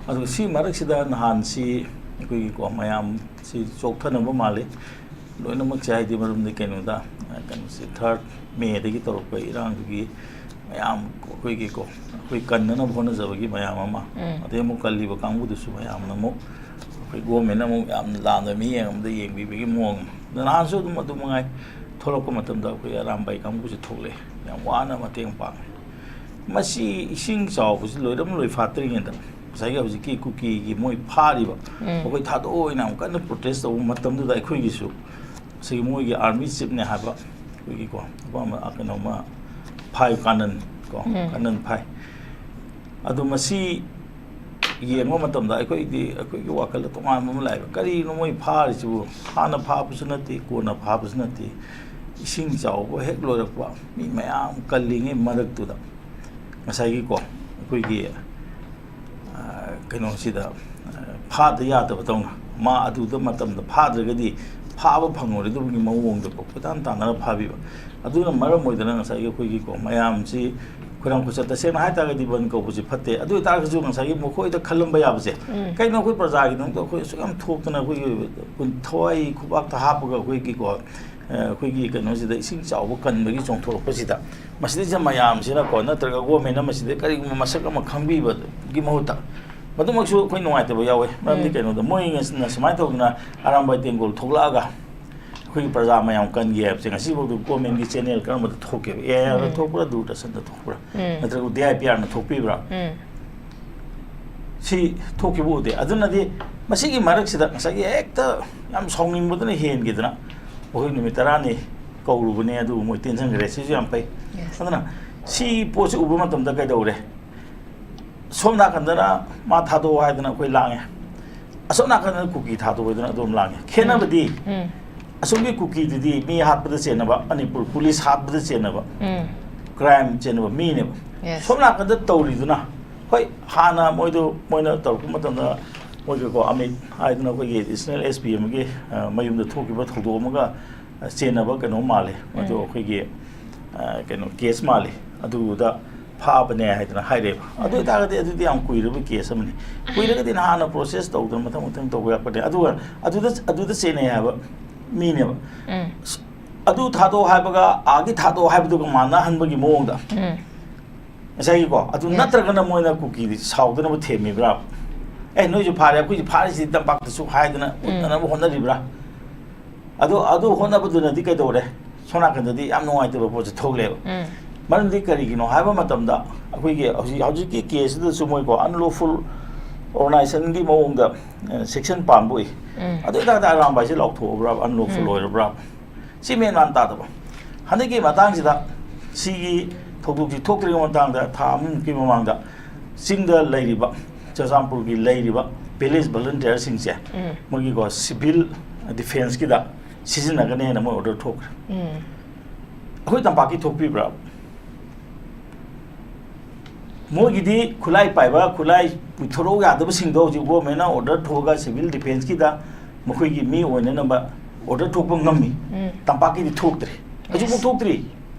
ꯑꯗꯨꯒ ꯁꯤ ꯃꯔꯛꯁꯤꯗ ꯅꯍꯥꯟꯁꯤ ꯑꯩꯈꯣꯏꯒꯤꯀꯣ, ꯃꯌꯥꯝꯁꯤ ꯆꯣꯛꯊꯅꯕ ꯃꯥꯜꯂꯤ꯫ ꯂꯣꯏꯅꯃꯛꯁꯦ ꯍꯥꯏꯗꯤ ꯃꯔꯝꯗꯤ ꯀꯩꯅꯣꯗ, ꯑ, ꯀꯩꯅꯣꯁꯦ ꯊꯥꯔꯠ ꯃꯦꯗꯒꯤ ꯇꯧꯔꯛꯄ ꯏꯔꯥꯡꯗꯨꯒꯤ ꯃꯌꯥꯝ ꯑꯩꯈꯣꯏꯒꯤꯀꯣ, ꯑꯩꯈꯣꯏ ꯀꯟꯅꯅꯕ ꯍꯣꯠꯅꯖꯕꯒꯤ ꯃꯌꯥꯝ ꯑꯃ, ꯎꯝ꯫ ꯑꯗꯩ ꯑꯃꯨꯛ ꯀꯜꯂꯤꯕ ꯀꯥꯡꯕꯨꯗꯨꯁꯨ ꯃꯌꯥꯝꯅ ꯑꯃꯨꯛ ꯑꯩꯈꯣꯏ ꯒꯣꯔꯃꯦꯟꯅ ꯑꯃꯨꯛ ꯌꯥꯝꯅ ꯂꯥꯟꯅ ꯃꯤꯠꯌꯦꯡ ꯑꯃꯗ ꯌꯦꯡꯕꯤꯕꯒꯤ ꯃꯑꯣꯡ ꯑꯃ꯫ ꯅꯍꯥꯟꯁꯨ ꯑꯗꯨꯝ ꯑꯗꯨ ꯃꯉꯥꯏ, ꯊꯣꯛꯂꯛꯄ ꯃꯇꯝꯗ ꯑꯩꯈꯣꯏ ꯑꯔꯥꯝꯕꯥꯏ ꯀꯥꯡꯕꯨꯁꯦ ꯊꯣꯛꯂꯛꯑꯦ, ꯌꯥꯝ ꯋꯥꯅ ꯃꯇꯦꯡ ꯄꯥꯡꯉꯦ꯫ ꯃꯁꯤ ꯏꯁꯤꯡ ꯆꯥꯎꯕꯁꯤ ꯂꯣꯏꯔꯝ ꯂꯣꯏ ꯐꯥꯠꯇ꯭ꯔꯤꯉꯩꯗ ꯉꯁꯥꯏꯒꯤ ꯍꯧꯖꯤꯛꯀꯤ ꯀꯨꯀꯤꯒꯤ ꯃꯣꯏ ꯐꯥꯔꯤꯕ, ꯎꯝ꯫ ꯃꯈꯣꯏ ꯊꯥꯗꯣꯛꯑꯣꯏꯅ ꯌꯥꯝ ꯀꯟꯅ ꯄ꯭ꯔꯣꯇꯦꯁ ꯇꯧꯕ ꯃꯇꯝꯗꯨꯗ ꯑꯩꯈꯣꯏꯒꯤꯁꯨ ꯉꯁꯥꯏꯒꯤ ꯃꯣꯏꯒꯤ ꯑꯥꯔꯃꯤ ꯆꯤꯞꯅꯦ ꯍꯥꯏꯕ ꯑꯩꯈꯣꯏꯒꯤꯀꯣ, ꯅꯨꯄꯥ ꯑꯃ, ꯀꯩꯅꯣꯝꯃ ꯐꯥꯏ, ꯀꯥꯅꯟ ꯀꯣ, ꯎꯝ꯫ ꯀꯥꯅꯟ ꯐꯥꯏ꯫ ꯑꯗꯨ ꯃꯁꯤ ꯌꯦꯡꯕ ꯃꯇꯝꯗ ꯑꯩꯈꯣꯏꯗꯤ, ꯑꯩꯈꯣꯏꯒꯤ ꯋꯥꯈꯜꯗ ꯇꯣꯉꯥꯟꯕ ꯑꯃ ꯂꯥꯛꯑꯦꯕ꯫ ꯀꯔꯤꯅꯣ ꯃꯣꯏ ꯐꯥꯔꯤꯁꯤꯕꯨ? ꯍꯥꯟꯅ ꯐꯥꯕꯁꯨ ꯅꯠꯇꯦ, ꯀꯣꯟꯅ ꯐꯥꯕꯁꯨ ꯅꯠꯇꯦ꯫ ꯏꯁꯤꯡ ꯆꯥꯎꯕ ꯍꯦꯛ ꯂꯣꯏꯔꯛꯄ, ꯃꯤ ꯃꯌꯥꯝ ꯀꯜꯂꯤꯉꯩ ꯃꯔꯛꯇꯨꯗ ꯉꯁꯥꯏꯒꯤꯀꯣ, ꯑꯩꯈꯣꯏꯒꯤ, ꯑ, ꯀꯩꯅꯣꯁꯤꯗ, ꯑ, ꯐꯥꯗ ꯌꯥꯗꯕꯗꯧꯅ, ꯃꯥ ꯑꯗꯨꯗ ꯃꯇꯝꯗ ꯐꯥꯗ꯭ꯔꯒꯗꯤ ꯐꯥꯕ ꯐꯪꯉꯣꯏꯗꯕꯒꯤ ꯃꯑꯣꯡꯗꯀꯣ, ꯀꯣꯏꯇꯥꯟ ꯇꯥꯟꯅꯔ ꯐꯥꯕꯤꯕ꯫ ꯑꯗꯨꯅ ꯃꯔꯝ ꯑꯣꯏꯗꯅ ꯉꯁꯥꯏꯒꯤ ꯑꯩꯈꯣꯏꯒꯤꯀꯣ, ꯃꯌꯥꯝꯁꯤ ꯈꯣꯏꯔꯥꯡ ꯈꯨꯠꯁ-, ꯇꯁꯦꯡꯅ ꯍꯥꯏ ꯇꯥꯔꯒꯗꯤ ꯕꯟ ꯀꯧꯕꯁꯤ ꯐꯠꯇꯦ꯫ ꯑꯗꯨ ꯑꯣꯏ ꯇꯥꯔꯒꯁꯨ ꯉꯁꯥꯏꯒꯤ ꯃꯈꯣꯏꯗ ꯈꯜꯂꯝꯕ ꯌꯥꯕꯁꯦ, ꯎꯝ꯫ ꯀꯩꯅꯣ ꯑꯩꯈꯣꯏ ꯄ꯭ꯔꯖꯥꯒꯤꯗꯃꯛꯇ ꯑꯩꯈꯣꯏ ꯑꯁꯨꯛ ꯌꯥꯝ ꯊꯣꯛꯇꯅ ꯑꯩꯈꯣꯏꯒꯤ ꯊꯋꯥꯏ ꯈꯨꯕꯥꯛꯇ ꯍꯥꯞꯄꯒ ꯑꯩꯈꯣꯏꯒꯤꯀꯣ, ꯑ, ꯑꯩꯈꯣꯏꯒꯤ ꯀꯩꯅꯣꯁꯤꯗ ꯏꯁꯤꯡ ꯆꯥꯎꯕ ꯀꯟꯕꯒꯤ ꯆꯣꯡꯊꯣꯔꯛꯄꯁꯤꯗ, ꯃꯁꯤꯗꯩꯁꯤꯗ ꯃꯌꯥꯝꯁꯤꯅꯀꯣ, ꯅꯠꯇ꯭ꯔꯒ ꯒꯣꯔꯃꯦꯟꯅ ꯃꯁꯤꯗ ꯀꯔꯤꯒꯨꯝꯕ ꯃꯁꯛ ꯑꯃ ꯈꯪꯕꯤꯕꯒꯤ ꯃꯍꯨꯠꯇ, ꯃꯗꯨꯃꯛꯁꯨ ꯑꯩꯈꯣꯏ ꯅꯨꯡꯉꯥꯏꯇꯕ ꯌꯥꯎꯋꯦ꯫ ꯃꯔꯝꯗꯤ ꯎꯝ꯫ ꯀꯩꯅꯣꯗ, ꯃꯣꯏꯅ ꯁꯨꯃꯥꯏꯅ ꯇꯧꯗꯅ ꯑꯔꯥꯝꯕꯥꯏ ꯇꯦꯡꯒꯣꯜ ꯊꯣꯛꯂꯛꯑꯒ ꯑꯩꯈꯣꯏꯒꯤ ꯄ꯭ꯔꯖꯥ ꯃꯌꯥꯝ ꯀꯟꯒꯦ ꯍꯥꯏꯕꯁꯦ ꯉꯁꯤꯐꯥꯎꯗ ꯒꯣꯔꯃꯦꯟꯒꯤ ꯆꯦꯅꯦꯜ ꯀꯔꯝꯕꯗ ꯊꯣꯛꯀꯦꯕ? ꯑꯦ ꯑꯥꯏ ꯑꯥꯔꯗ ꯎꯝ꯫ ꯊꯣꯛꯄ꯭ꯔꯥ, ꯗꯨꯔꯗꯔꯁꯟꯗ ꯊꯣꯛꯄ꯭ꯔꯥ? ꯎꯝ꯫ ꯅꯠꯇ꯭ꯔꯒ ꯗꯤ ꯑꯥꯏ ꯄꯤ ꯑꯥꯔꯅ ꯊꯣꯛꯄꯤꯕ꯭ꯔꯥ? ꯎꯝ꯫ ꯁꯤ ꯊꯣꯛꯈꯤꯕ ꯎꯗꯦ꯫ ꯑꯗꯨꯅꯗꯤ ꯃꯁꯤꯒꯤ ꯃꯔꯛꯁꯤꯗ ꯉꯁꯥꯏꯒꯤ ꯍꯦꯛꯇ ꯌꯥꯝ ꯁꯥꯎꯅꯤꯡꯕꯗꯨꯅ ꯍꯦꯟꯈꯤꯗꯅ, ꯑꯩꯈꯣꯏ ꯅꯨꯃꯤꯠ ꯇꯔꯥꯅꯤ ꯀꯧꯔꯨꯕꯅꯦ, ꯑꯗꯨꯕꯨ ꯃꯣꯏ ꯇꯦꯟꯁꯤꯟꯈ꯭ꯔꯦ꯫ ꯁꯤꯁꯨ ꯌꯥꯝ ꯐꯩ꯫ Yes. ꯑꯗꯨꯅ ꯁꯤ ꯄꯣꯠꯁꯤ ꯎꯕ ꯃꯇꯝꯗ ꯀꯩꯗꯧꯔꯦ? ꯁꯣꯝ ꯅꯥꯀꯟꯗꯅ ꯃꯥ ꯊꯥꯗꯣꯛꯑꯣ ꯍꯥꯏꯗꯅ ꯑꯩꯈꯣꯏ ꯂꯥꯡꯉꯦ, ꯑꯁꯣꯝ ꯅꯥꯀꯟꯗꯅ ꯀꯨꯀꯤ ꯊꯥꯗꯣꯛꯑꯣ ꯍꯥꯏꯗꯅ ꯑꯗꯨꯝ ꯂꯥꯡꯉꯦ꯫ ꯈꯦꯠꯅꯕꯗꯤ ꯎꯝ꯫ ꯑꯁꯣꯝꯒꯤ ꯀꯨꯀꯤꯗꯨꯗꯤ ꯃꯤ ꯍꯥꯠꯄꯗ ꯆꯦꯟꯅꯕ, ꯃꯅꯤꯄꯨꯔ ꯄꯨꯂꯤꯁ ꯍꯥꯠꯄꯗ ꯆꯦꯟꯅꯕ, ꯎꯝ ꯀ꯭ꯔꯥꯏꯝ ꯆꯦꯟꯅꯕ ꯃꯤꯅꯦꯕ꯫ Yes. ꯁꯣꯝ ꯅꯥꯀꯟꯗ ꯇꯧꯔꯤꯗꯨꯅ, ꯍꯣꯏ, ꯍꯥꯟꯅ ꯃꯣꯏꯗꯣ, ꯃꯣꯏꯅ ꯇꯧꯔꯛꯄ ꯃꯇꯝꯗ, ꯃꯣꯏꯒꯤꯀꯣ, ꯑꯃꯤꯠ ꯍꯥꯏꯗꯅ ꯑꯩꯈꯣꯏꯒꯤ ꯑꯦꯗꯤꯁꯅꯦꯜ ꯑꯦꯁ ꯄꯤ ꯑꯃꯒꯤ, ꯑ, ꯃꯌꯨꯝꯗ ꯊꯣꯛꯈꯤꯕ ꯊꯧꯗꯣꯛ ꯑꯃꯒ, ꯑ, ꯆꯦꯟꯅꯕ ꯀꯩꯅꯣ ꯃꯥꯜꯂꯦ꯫ ꯃꯗꯨ ꯎꯝ꯫ ꯑꯩꯈꯣꯏꯒꯤ, ꯑ, ꯀꯩꯅꯣ, ꯀꯦꯁ ꯃꯥꯜꯂꯦ꯫ ꯑꯗꯨꯗ ꯐꯥꯕꯅꯦ ꯍꯥꯏꯗꯅ ꯍꯥꯏꯔꯛꯑꯦꯕ꯫ ꯑꯗꯨ ꯑꯣꯏꯇꯥꯔꯒꯗꯤ ꯑꯗꯨꯗꯤ ꯌꯥꯝ ꯀꯨꯏꯔꯕ ꯀꯦꯁ ꯑꯃꯅꯤ꯫ ꯀꯨꯏꯔꯒꯗꯤ ꯅꯍꯥꯟꯅ ꯄ꯭ꯔꯣꯁꯦꯁ ꯇꯧꯗꯅ ꯃꯊꯪ ꯃꯊꯪ ꯇꯧꯕ ꯌꯥꯄꯣꯠꯇꯦ꯫ ꯑꯗꯨꯒ ꯑꯗꯨꯗ, ꯑꯗꯨꯗ ꯆꯦꯟꯅꯩ ꯍꯥꯏꯕ ꯃꯤꯅꯦꯕ꯫ ꯎꯝ ꯑꯗꯨ ꯊꯥꯗꯣꯛ ꯍꯥꯏꯕꯒ ꯑꯥꯒꯤ ꯊꯥꯗꯣꯛ ꯍꯥꯏꯕꯗꯨꯒ ꯃꯥꯟꯅꯍꯟꯕꯒꯤ ꯃꯑꯣꯡꯗ꯫ ꯎꯝ ꯉꯁꯥꯏꯒꯤꯀꯣ, ꯑꯗꯨ Yes. ꯅꯠꯇ꯭ꯔꯒꯅ ꯃꯣꯏꯅ ꯀꯨꯀꯤꯗꯤ ꯁꯥꯎꯗꯅꯕ ꯊꯦꯝꯃꯤꯕ꯭ꯔꯥ? "ꯑꯦ, ꯅꯣꯏꯁꯨ ꯐꯥꯔꯦ, ꯑꯩꯈꯣꯏꯁꯨ ꯐꯥꯔꯤꯁꯤꯗꯤ ꯇꯝꯄꯥꯛꯇꯁꯨ" ꯍꯥꯏꯗꯅ ꯎꯝ꯫ ꯎꯠꯅꯅꯕ ꯍꯣꯠꯅꯔꯤꯕ꯭ꯔꯥ? ꯑꯗꯨ, ꯑꯗꯨ ꯍꯣꯠꯅꯕꯗꯨꯅꯗꯤ ꯀꯩꯗꯧꯔꯦ? ꯁꯣꯝ ꯅꯥꯀꯟꯗꯗꯤ ꯌꯥꯝ ꯅꯨꯡꯉꯥꯏꯇꯕ ꯄꯣꯠꯁꯦ ꯊꯣꯛꯂꯦꯕ꯫ ꯎꯝ ꯃꯔꯝꯗꯤ ꯀꯔꯤꯒꯤꯅꯣ ꯍꯥꯏꯕ ꯃꯇꯝꯗ, ꯑꯩꯈꯣꯏꯒꯤ ꯍꯧꯖꯤꯛ, ꯍꯧꯖꯤꯛꯀꯤ ꯀꯦꯁꯁꯤꯗꯁꯨ ꯃꯣꯏꯀꯣ, ꯑꯟꯂꯣꯐꯨꯜ ꯑꯣꯔꯒꯅꯥꯏꯖꯦꯁꯟꯒꯤ ꯃꯑꯣꯡꯗ, ꯑ, ꯁꯦꯛꯁꯟ ꯄꯥꯟꯕ ꯎꯏ꯫ ꯎꯝ ꯑꯗꯨ ꯑꯣꯏꯇꯥꯔꯗꯤ ꯑꯔꯥꯝꯕꯥꯏꯁꯦ ꯂꯥꯎꯊꯣꯛꯑꯕ꯭ꯔꯥ, ꯑꯟꯂꯣꯐꯨꯜ ꯎꯝ꯫ ꯑꯣꯏꯔꯕ꯭ꯔꯥ? ꯁꯤ ꯃꯦꯟ ꯃꯥꯟ ꯇꯥꯗꯕ꯫ ꯍꯟꯗꯛꯀꯤ ꯃꯇꯥꯡꯁꯤꯗ, ꯁꯤꯒꯤ ꯊꯧꯗꯣꯛꯁꯤ ꯊꯣꯛꯇ꯭ꯔꯤꯉꯩ ꯃꯇꯥꯡꯗ, ꯊꯥ ꯑꯃꯃꯨꯛꯀꯤ ꯃꯃꯥꯡꯗ ꯆꯤꯡꯗ ꯂꯩꯔꯤꯕ, ꯆꯨꯔꯆꯥꯟꯄꯨꯔꯒꯤ ꯂꯩꯔꯤꯕ ꯚꯤꯂꯦꯖ ꯚꯣꯂꯨꯟꯇꯤꯌꯔꯁꯤꯡꯁꯦ, ꯎꯝ ꯃꯣꯏꯒꯤꯀꯣ, ꯁꯤꯚꯤꯜ ꯗꯤꯐꯦꯟꯁꯀꯤꯗ ꯁꯤꯖꯤꯟꯅꯒꯅꯦꯅ ꯃꯣꯏ ꯑꯣꯔꯗꯔ ꯊꯣꯛꯈ꯭ꯔꯦ꯫ ꯎꯝ ꯑꯩꯈꯣꯏ ꯇꯝꯄꯥꯛꯀꯤ ꯊꯣꯛꯄꯤꯕ꯭ꯔꯥ? ꯃꯣꯏꯒꯤꯗꯤ ꯈꯨꯠꯂꯥꯏ ꯄꯥꯏꯕ, ꯈꯨꯠꯂꯥꯏ ꯄꯨꯊꯣꯔꯛꯎ ꯌꯥꯗꯕꯁꯤꯡꯗꯣ ꯍꯧꯖꯤꯛ ꯒꯣꯔꯃꯦꯟꯅ ꯑꯣꯔꯗꯔ ꯊꯣꯛꯑꯒ ꯁꯤꯚꯤꯜ ꯗꯤꯐꯦꯟꯁꯀꯤꯗ ꯃꯈꯣꯏꯒꯤ ꯃꯤ ꯑꯣꯏꯅꯅꯕ ꯑꯣꯔꯗꯔ ꯊꯣꯛꯄ ꯉꯝꯃꯤ꯫ ꯎꯝ ꯇꯝꯄꯥꯛꯀꯤꯗꯤ ꯊꯣꯛꯇ꯭ꯔꯤ, ꯍꯧꯖꯤꯛꯐꯥꯎ Yes. ꯊꯣꯛꯇ꯭ꯔꯤ꯫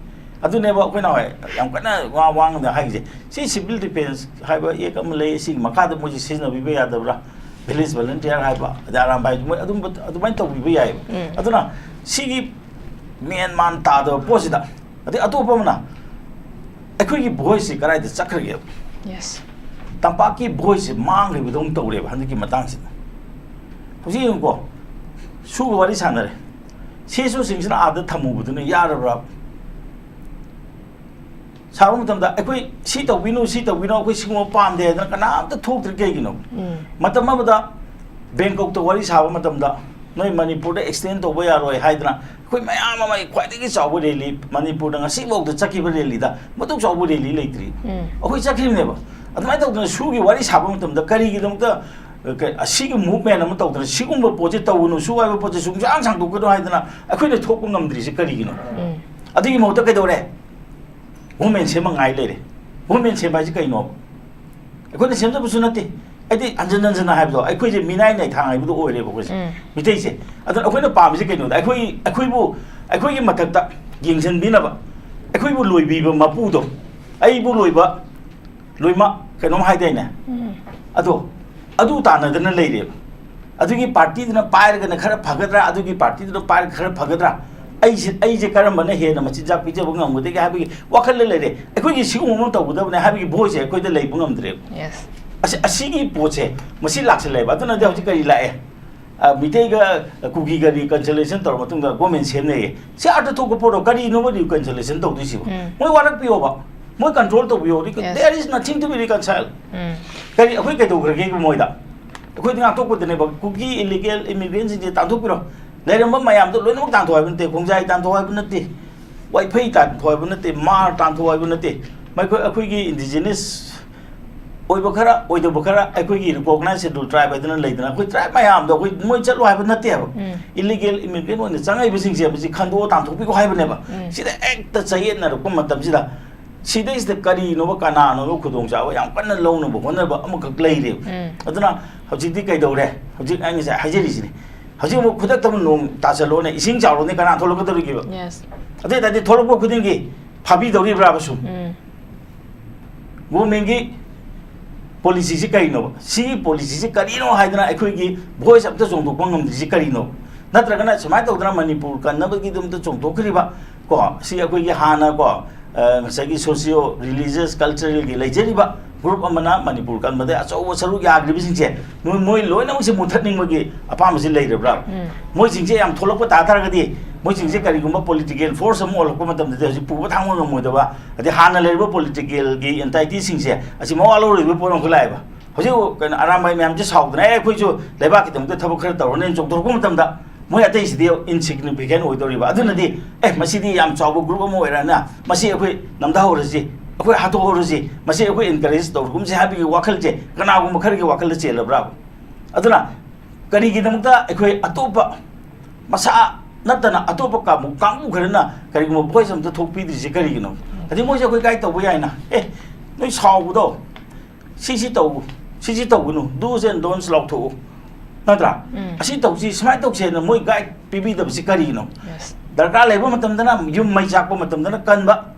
ꯑꯗꯨꯅꯦꯕ ꯑꯩꯈꯣꯏꯅ ꯍꯣꯏ ꯌꯥꯝ ꯀꯟꯅ ꯋꯥ ꯋꯥꯡꯅ ꯍꯥꯏꯔꯤꯁꯦ꯫ ꯁꯤ ꯁꯤꯚꯤꯜ ꯗꯤꯐꯦꯟꯁ ꯍꯥꯏꯕ ꯑꯦꯛ ꯑꯃ ꯂꯩ, ꯁꯤꯒꯤ ꯃꯈꯥꯗ ꯃꯣꯏꯁꯦ ꯁꯤꯖꯤꯟꯅꯕꯤꯕ ꯌꯥꯗꯕ꯭ꯔꯥ? ꯚꯤꯂꯦꯖ ꯚꯣꯂꯨꯟꯇꯤꯌꯔ ꯍꯥꯏꯕ, ꯑꯗꯩ ꯑꯔꯥꯝꯕꯥꯏ, ꯃꯣꯏ ꯑꯗꯨꯝꯕ, ꯑꯗꯨꯃꯥꯏꯅ ꯇꯧꯕꯤꯕ ꯌꯥꯏꯑꯕ꯫ ꯎꯝ꯫ ꯑꯗꯨꯅ ꯁꯤꯒꯤ ꯃꯦꯟ ꯃꯥꯟ ꯇꯥꯗꯕ ꯄꯣꯠꯁꯤꯗ, ꯑꯗꯩ ꯑꯇꯣꯞꯄ ꯑꯃꯅ ꯑꯩꯈꯣꯏꯒꯤ ꯚꯣꯏꯁꯁꯤ ꯀꯗꯥꯏꯗ ꯆꯠꯈ꯭ꯔꯒꯦꯕ? Yes. ꯇꯝꯄꯥꯛꯀꯤ ꯚꯣꯏꯁꯁꯦ ꯃꯥꯡꯈ꯭ꯔꯤꯕꯗꯧꯅ ꯇꯧꯔꯦꯕ ꯍꯟꯗꯛꯀꯤ ꯃꯇꯥꯡꯁꯤꯗ꯫ ꯍꯧꯖꯤꯛ ꯌꯦꯡꯉꯨꯀꯣ, ꯁꯨꯒ ꯋꯥꯔꯤ ꯁꯥꯟꯅꯔꯦ, ꯁꯤ ꯑꯦꯁ ꯑꯣꯁꯤꯡꯁꯤꯅ ꯑꯥꯗ ꯊꯝꯃꯨꯕꯗꯨꯅ ꯌꯥꯔꯕ꯭ꯔꯥ? ꯁꯥꯕ ꯃꯇꯝꯗ ꯑꯩꯈꯣꯏ ꯁꯤ ꯇꯧꯕꯤꯅꯨ, ꯁꯤ ꯇꯧꯕꯤꯅꯨ, ꯑꯩꯈꯣꯏ ꯁꯤꯒꯨꯝꯕ ꯄꯥꯝꯗꯦ ꯍꯥꯏꯗꯅ ꯀꯅꯥꯝꯇ ꯊꯣꯛꯇ꯭ꯔꯤ꯫ ꯀꯩꯒꯤꯅꯣ? ꯎꯝ ꯃꯇꯝ ꯑꯃꯗ ꯕꯦꯡꯀꯣꯛꯇ ꯋꯥꯔꯤ ꯁꯥꯕ ꯃꯇꯝꯗ ꯅꯣꯏ ꯃꯅꯤꯄꯨꯔꯗ ꯑꯦꯛꯁꯇꯦꯟ ꯇꯧꯕ ꯌꯥꯔꯣꯏ ꯍꯥꯏꯗꯅ ꯑꯩꯈꯣꯏ ꯃꯌꯥꯝ ꯑꯃ ꯈ꯭ꯋꯥꯏꯗꯒꯤ ꯆꯥꯎꯕ ꯔꯦꯂꯤ, ꯃꯅꯤꯄꯨꯔꯗ ꯉꯁꯤꯐꯥꯎꯗ ꯆꯠꯈꯤꯕ ꯔꯦꯂꯤꯗ ꯃꯇꯨꯡ ꯆꯥꯎꯕ ꯔꯦꯂꯤ ꯂꯩꯇ꯭ꯔꯤ꯫ ꯎꯝ꯫ ꯑꯩꯈꯣꯏ ꯆꯠꯈꯤꯕꯅꯦꯕ꯫ ꯑꯗꯨꯃꯥꯏꯅ ꯇꯧꯗꯅ ꯁꯨꯒꯤ ꯋꯥꯔꯤ ꯁꯥꯕ ꯃꯇꯝꯗ ꯀꯔꯤꯒꯤꯗꯃꯛꯇ ꯀ-, ꯑꯁꯤꯒꯤ movement ꯑꯃ ꯇꯧꯗꯅ, ꯁꯤꯒꯨꯝꯕ ꯄꯣꯠꯁꯦ ꯇꯧꯒꯅꯨ, ꯁꯨ ꯍꯥꯏꯕ ꯄꯣꯠꯁꯦ ꯁꯨꯡꯁꯥꯡ ꯁꯥꯡꯗꯣꯛꯀꯅꯨ ꯍꯥꯏꯗꯅ ꯑꯩꯈꯣꯏꯅ ꯊꯣꯛꯄ ꯉꯝꯗ꯭ꯔꯤꯁꯦ ꯀꯔꯤꯒꯤꯅꯣ? ꯑꯗꯨꯒꯤ ꯃꯍꯨꯠꯇ ꯀꯩꯗꯧꯔꯦ? Government ꯁꯦꯝꯕ ꯉꯥꯏ ꯂꯩꯔꯦ꯫ Government ꯁꯦꯝꯕ ꯍꯥꯏꯁꯦ ꯀꯩꯅꯣ? ꯑꯩꯈꯣꯏꯅ ꯁꯦꯝꯖꯕꯁꯨ ꯅꯠꯇꯦ꯫ ꯍꯥꯏꯗꯤ, ꯍꯟꯖꯤꯟ ꯍꯟꯖꯤꯟꯅ ꯍꯥꯏꯕꯗꯣ, ꯑꯩꯈꯣꯏꯁꯦ ꯃꯤꯅꯥꯏ ꯅꯥꯏꯊꯥꯡ ꯍꯥꯏꯕꯗꯣ ꯑꯣꯏꯔꯦꯕ ꯑꯩꯈꯣꯏꯁꯦ, ꯎꯝ꯫ ꯃꯤꯇꯩꯁꯦ꯫ ꯑꯗꯨꯅ ꯑꯩꯈꯣꯏꯅ ꯄꯥꯝꯃꯤꯁꯦ ꯀꯩꯅꯣꯗ, ꯑꯩꯈꯣꯏ, ꯑꯩꯈꯣꯏꯕꯨ, ꯑꯩꯈꯣꯏꯒꯤ ꯃꯊꯛꯇ ꯌꯦꯡꯁꯤꯟꯕꯤꯅꯕ, ꯑꯩꯈꯣꯏꯕꯨ ꯂꯣꯏꯕꯤꯕ ꯃꯄꯨꯗꯣ, ꯑꯩꯕꯨ ꯂꯣꯏꯕ, ꯂꯣꯏꯃ ꯀꯩꯅꯣꯝ ꯍꯥꯏꯗꯥꯏꯅꯦ? ꯎꯝ꯫ ꯑꯗꯣ, ꯑꯗꯨ ꯇꯥꯟꯅꯗꯅ ꯂꯩꯔꯦꯕ꯫ ꯑꯗꯨꯒꯤ party ꯗꯨꯅ ꯄꯥꯏꯔꯒꯅ ꯈꯔ ꯐꯒꯗ꯭ꯔꯥ, ꯑꯗꯨꯒꯤ party ꯗꯨꯅ ꯄꯥꯏꯔꯒ ꯈꯔ ꯐꯒꯗ꯭ꯔꯥ, ꯑꯩꯁꯦ, ꯑꯩꯁꯦ ꯀꯔꯝꯕꯅ ꯍꯦꯟꯅ ꯃꯆꯤꯟꯖꯥꯛ ꯄꯤꯖꯕ ꯉꯝꯒꯗꯒꯦ ꯍꯥꯏꯕꯒꯤ ꯋꯥꯈꯜꯗ ꯂꯩꯔꯦ꯫ ꯑꯩꯈꯣꯏꯒꯤ ꯁꯤꯒꯨꯝꯕ ꯑꯃ ꯇꯧꯒꯗꯕꯅꯦ ꯍꯥꯏꯕꯒꯤ voice ꯁꯦ ꯑꯩꯈꯣꯏꯗ ꯂꯩꯕ ꯉꯝꯗ꯭ꯔꯦꯕ꯫ Yes꯫ ꯑꯁꯤ, ꯑꯁꯤꯒꯤ ꯄꯣꯠꯁꯦ ꯃꯁꯤ ꯂꯥꯛꯁꯜꯂꯛꯑꯦꯕ꯫ ꯑꯗꯨꯅꯗꯤ ꯍꯧꯖꯤꯛ ꯀꯔꯤ ꯂꯥꯛꯑꯦ? ꯑ, ꯃꯤꯇꯩꯒ ꯀꯨꯀꯤꯒ reconciliation ꯇꯧꯔ ꯃꯇꯨꯡꯗ government ꯁꯦꯝꯅꯩꯌꯦ꯫ ꯁꯤ ꯑꯥꯔꯊ ꯊꯣꯛꯄ ꯄꯣꯠꯔꯣ? ꯀꯔꯤꯅꯣꯕ reconciliation ꯇꯧꯗꯣꯏꯁꯤꯕꯣ? ꯎꯝ꯫ ꯃꯣꯏ ꯋꯥꯔꯛꯄꯤꯌꯣꯕ, ꯃꯣꯏ control ꯇꯧꯕꯤꯌꯣ꯫ Recon-, Yes꯫ There is nothing to be reconciled꯫ ꯎꯝ꯫ ꯀꯔꯤ, ꯑꯩꯈꯣꯏ ꯀꯩꯗꯧꯈ꯭ꯔꯒꯦ ꯃꯣꯏꯗ? ꯑꯩꯈꯣꯏꯗꯤ ꯉꯥꯛꯊꯣꯛꯄꯗꯅꯦꯕ, ꯀꯨꯀꯤ illegal immigrant ꯁꯤꯡꯁꯦ ꯇꯥꯟꯊꯣꯛꯄꯤꯔꯣ꯫ ꯂꯩꯔꯝꯕ ꯃꯌꯥꯝꯗꯣ ꯂꯣꯏꯅꯃꯛ ꯇꯥꯟꯊꯣꯛ ꯍꯥꯏꯕ ꯅꯠꯇꯦ, ꯈꯣꯡꯖꯥꯏ ꯇꯥꯟꯊꯣꯛ ꯍꯥꯏꯕ ꯅꯠꯇꯦ, ꯋꯥꯏꯐꯩ ꯇꯥꯟꯊꯣꯛ ꯍꯥꯏꯕ ꯅꯠꯇꯦ, ꯃꯥꯔ ꯇꯥꯟꯊꯣꯛ ꯍꯥꯏꯕ ꯅꯠꯇꯦ, ꯃꯈꯣꯏ, ꯑꯩꯈꯣꯏꯒꯤ indigenous ꯑꯣꯏꯕ ꯈꯔ, ꯑꯣꯏꯗꯕ ꯈꯔ, ꯑꯩꯈꯣꯏꯒꯤ recognized schedule tribe ꯍꯥꯏꯗꯅ ꯂꯩꯗꯅ, ꯑꯩꯈꯣꯏ tribe ꯃꯌꯥꯝꯗꯣ ꯑꯩꯈꯣꯏ, ꯃꯣꯏ ꯆꯠꯂꯣ ꯍꯥꯏꯕ ꯅꯠꯇꯦꯕ꯫ ꯎꯝ꯫ Illegal immigrant ꯑꯣꯏꯅ ꯆꯪꯉꯛꯏꯕꯁꯤꯡꯁꯦ ꯃꯁꯤ ꯈꯟꯗꯣꯛꯑ ꯇꯥꯟꯊꯣꯛꯄꯤꯈꯣ ꯍꯥꯏꯕꯅꯦꯕ꯫ ꯎꯝ꯫ ꯁꯤꯗ ꯍꯦꯛꯇ ꯆꯌꯦꯠꯅꯔꯛꯄ ꯃꯇꯝꯁꯤꯗ, ꯁꯤꯗꯩꯁꯤꯗ ꯀꯔꯤꯅꯣꯕ, ꯀꯅꯥꯅꯣꯕ ꯈꯨꯗꯣꯡꯆꯥꯕ ꯌꯥꯝ ꯀꯟꯅ ꯂꯧꯅꯕ ꯍꯣꯠꯅꯕ ꯑꯃꯈꯛ ꯂꯩꯔꯦꯕ꯫ ꯎꯝ꯫ ꯑꯗꯨꯅ ꯍꯧꯖꯤꯛꯇꯤ ꯀꯩꯗꯧꯔꯦ? ꯍꯧꯖꯤꯛ ꯑꯩ ꯉꯁꯥꯏ ꯍꯥꯏꯖꯔꯤꯁꯤꯅꯤ꯫ ꯍꯧꯖꯤꯛ ꯑꯃꯨꯛ ꯈꯨꯗꯛꯇ ꯑꯃꯨꯛ ꯅꯣꯡ ꯇꯥꯁꯜꯂꯣꯅꯦ, ꯏꯁꯤꯡ ꯆꯥꯎꯔꯣꯅꯦ, ꯀꯅꯥ ꯊꯣꯛꯂꯛꯀꯗꯧꯔꯤꯒꯦꯕ? Yes꯫ ꯑꯗꯨ ꯑꯣꯏ ꯇꯥꯔꯗꯤ ꯊꯣꯛꯂꯛꯄ ꯈꯨꯗꯤꯡꯒꯤ ꯐꯥꯕꯤꯗꯧꯔꯤꯕ꯭ꯔꯥꯕ ꯁꯨꯝ? ꯎꯝ꯫ Government ꯀꯤ policy ꯁꯤ ꯀꯔꯤꯅꯣꯕ? ꯁꯤꯒꯤ policy ꯁꯤ ꯀꯔꯤꯅꯣ ꯍꯥꯏꯗꯅ ꯑꯩꯈꯣꯏꯒꯤ voice ꯑꯝꯇ ꯆꯣꯡꯊꯣꯛꯄ ꯉꯝꯗ꯭ꯔꯤꯁꯤ ꯀꯔꯤꯅꯣ? ꯅꯠꯇ꯭ꯔꯒꯅ ꯁꯨꯃꯥꯏꯅ ꯇꯧꯗꯅ ꯃꯅꯤꯄꯨꯔ ꯀꯟꯅꯕꯒꯤꯗꯃꯛꯇ ꯆꯣꯡꯊꯣꯛꯈ꯭ꯔꯤꯕ, ꯀꯣ, ꯁꯤ ꯑꯩꯈꯣꯏꯒꯤ ꯍꯥꯟꯅ, ꯀꯣ, ꯑ, ꯉꯁꯥꯏꯒꯤ socio religious cultural ꯒꯤ ꯂꯩꯖꯔꯤꯕ group ꯑꯃꯅ ꯃꯅꯤꯄꯨꯔ ꯀꯟꯕꯗ ꯑꯆꯧꯕ ꯁꯔꯨꯛ ꯌꯥꯈ꯭ꯔꯤꯕꯁꯤꯡꯁꯦ ꯃꯣꯏ, ꯃꯣꯏ ꯂꯣꯏꯅꯃꯛꯁꯦ ꯃꯨꯊꯠꯅꯤꯡꯕꯒꯤ ꯑꯄꯥꯝꯕꯁꯤ ꯂꯩꯔꯕ꯭ꯔꯥ? ꯎꯝ꯫ ꯃꯣꯏꯁꯤꯡꯁꯦ ꯌꯥꯝ ꯊꯣꯛꯂꯛꯄ ꯇꯥ ꯇꯥꯔꯒꯗꯤ, ꯃꯣꯏꯁꯤꯡꯁꯦ ꯀꯔꯤꯒꯨꯝꯕ political force ꯑꯃ ꯑꯣꯜꯂꯛꯄ ꯃꯇꯝꯗꯗꯤ ꯍꯧꯖꯤꯛ ꯄꯨꯕ ꯊꯥꯡꯕ ꯉꯝꯃꯣꯏꯗꯕ, ꯑꯗꯩ ꯍꯥꯟꯅ ꯂꯩꯔꯤꯕ political ꯒꯤ entity ꯁꯤꯡꯁꯦ ꯑꯁꯤ ꯃꯋꯥ ꯂꯧꯔꯣꯏꯗꯕ ꯄꯣꯠ ꯑꯃꯈꯛ ꯂꯥꯛꯑꯦꯕ꯫ ꯍꯧꯖꯤꯛ ꯀꯩꯅꯣ, ꯑꯔꯥꯝꯕꯥꯏ ꯃꯌꯥꯝꯁꯦ ꯁꯥꯎꯗꯅ, "ꯑꯦ, ꯑꯩꯈꯣꯏꯁꯨ ꯂꯩꯕꯥꯛꯀꯤꯗꯃꯛꯇ ꯊꯕꯛ ꯈꯔ ꯇꯧꯔꯅꯦꯅ" ꯆꯣꯡꯊꯣꯔꯛꯄ ꯃꯇꯝꯗ, ꯃꯣꯏ ꯑꯇꯩꯁꯤꯗꯤ insignificant ꯑꯣꯏꯗꯧꯔꯤꯕ꯫ ꯑꯗꯨꯅꯗꯤ, "ꯑꯦ, ꯃꯁꯤꯗꯤ ꯌꯥꯝ ꯆꯥꯎꯕ group ꯑꯃ ꯑꯣꯏꯔꯅ, ꯃꯁꯤ ꯑꯩꯈꯣꯏ ꯅꯝꯊꯍꯧꯔꯁꯤ, ꯑꯩꯈꯣꯏ ꯍꯥꯠꯇꯣꯛꯍꯧꯔꯁꯤ, ꯃꯁꯤ ꯑꯩꯈꯣꯏ encourage ꯇꯧꯔꯒꯨꯝꯁꯤ" ꯍꯥꯏꯕꯒꯤ ꯋꯥꯈꯜꯁꯦ ꯀꯅꯥꯒꯨꯝꯕ ꯈꯔꯒꯤ ꯋꯥꯈꯜꯗ ꯆꯦꯜꯂꯕ꯭ꯔꯥꯕ? ꯑꯗꯨꯅ ꯀꯔꯤꯒꯤꯗꯃꯛꯇ ꯑꯩꯈꯣꯏ ꯑꯇꯣꯞꯄ ꯃꯁꯥ ꯅꯠꯇꯅ ꯑꯇꯣꯞꯄ ꯀꯥꯡꯕꯨ ꯀꯥꯡꯕꯨ ꯈꯔꯅ ꯀꯔꯤꯒꯨꯝꯕ ꯚꯣꯏꯁ ꯑꯝꯇ ꯊꯣꯛꯄꯤꯗ꯭ꯔꯤꯁꯦ ꯀꯔꯤꯒꯤꯅꯣ? ꯍꯥꯏꯗꯤ ꯃꯣꯏꯁꯦ ꯑꯩꯈꯣꯏ ꯒꯥꯏꯗ ꯇꯧꯕ ꯌꯥꯏꯅ, ꯑꯦ, ꯅꯣꯏ ꯁꯥꯎꯕꯗꯣ ꯁꯤꯁꯤ ꯇꯧ, ꯁꯤꯁꯤ ꯇꯧꯒꯅꯨ, do's and don'ts ꯂꯥꯎꯊꯣꯛꯎ, ꯅꯠꯇ꯭ꯔꯥ? ꯎꯝ. ꯑꯁꯤ ꯇꯧꯁꯤ, ꯁꯨꯃꯥꯏꯅ ꯇꯧꯁꯦꯅ ꯃꯣꯏ ꯒꯥꯏꯗ ꯄꯤꯕꯤꯗꯕꯁꯤ ꯀꯔꯤꯒꯤꯅꯣ? Yes. ꯗꯔꯀꯥꯔ ꯂꯩꯕ ꯃꯇꯝꯗꯅ, ꯌꯨꯝ ꯃꯩ ꯆꯥꯛꯄ ꯃꯇꯝꯗꯅ ꯀꯟꯕ,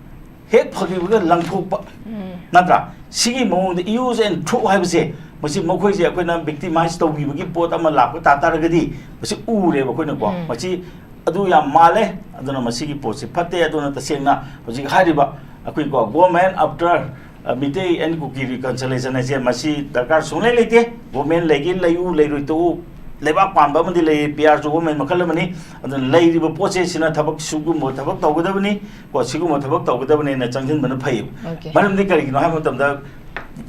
ꯍꯦꯛ ꯐꯈꯤꯕꯒ ꯂꯪꯊꯣꯛꯄ, ꯎꯝ. ꯅꯠꯇ꯭ꯔꯥ? ꯁꯤꯒꯤ ꯃꯑꯣꯡꯗ use and throw ꯍꯥꯏꯕꯁꯦ, ꯃꯁꯤ ꯃꯈꯣꯏꯁꯦ ꯑꯩꯈꯣꯏꯅ victimize ꯇꯧꯈꯤꯕꯒꯤ ꯄꯣꯠ ꯑꯃ ꯂꯥꯛꯄ ꯇꯥ ꯇꯥꯔꯒꯗꯤ, ꯃꯁꯤ ꯎꯔꯦꯕ ꯑꯩꯈꯣꯏꯅꯀꯣ꯫ ꯎꯝ. ꯃꯁꯤ ꯑꯗꯨ ꯌꯥꯝ ꯃꯥꯜꯂꯦ꯫ ꯑꯗꯨꯅ ꯃꯁꯤꯒꯤ ꯄꯣꯠꯁꯤ ꯐꯠꯇꯦ꯫ ꯑꯗꯨꯅ ꯇꯁꯦꯡꯅ ꯍꯧꯖꯤꯛ ꯍꯥꯏꯔꯤꯕ ꯑꯩꯈꯣꯏꯀꯣ, go man after, ꯑ, ꯃꯤꯇꯩ and ꯀꯨꯀꯤ reconciliation ꯍꯥꯏꯁꯦ ꯃꯁꯤ ꯗꯔꯀꯥꯔ ꯁꯨꯡꯂꯩ ꯂꯩꯇꯦ꯫ Go man ꯂꯩꯒꯦ ꯂꯩꯌꯨ, ꯂꯩꯔꯣꯏ ꯇꯣꯛꯎ, ꯂꯩꯕꯥꯛ ꯄꯥꯟꯕ ꯑꯃꯗꯤ ꯂꯩꯌꯦ, P R ꯁꯨ go man ꯃꯈꯜ ꯑꯃꯅꯤ꯫ ꯑꯗꯨꯅ ꯂꯩꯔꯤꯕ ꯄꯣꯠꯁꯦ ꯁꯤꯅ ꯊꯕꯛ, ꯁꯤꯒꯨꯝꯕ ꯊꯕꯛ ꯇꯧꯒꯗꯕꯅꯤ, ꯀꯣ, ꯁꯤꯒꯨꯝꯕ ꯊꯕꯛ ꯇꯧꯒꯗꯕꯅꯤꯅ ꯆꯪꯁꯤꯟꯕꯅ ꯐꯩꯌꯦꯕ꯫ Okay. ꯃꯔꯝꯗꯤ ꯀꯔꯤꯒꯤꯅꯣ ꯍꯥꯏꯕ ꯃꯇꯝꯗ,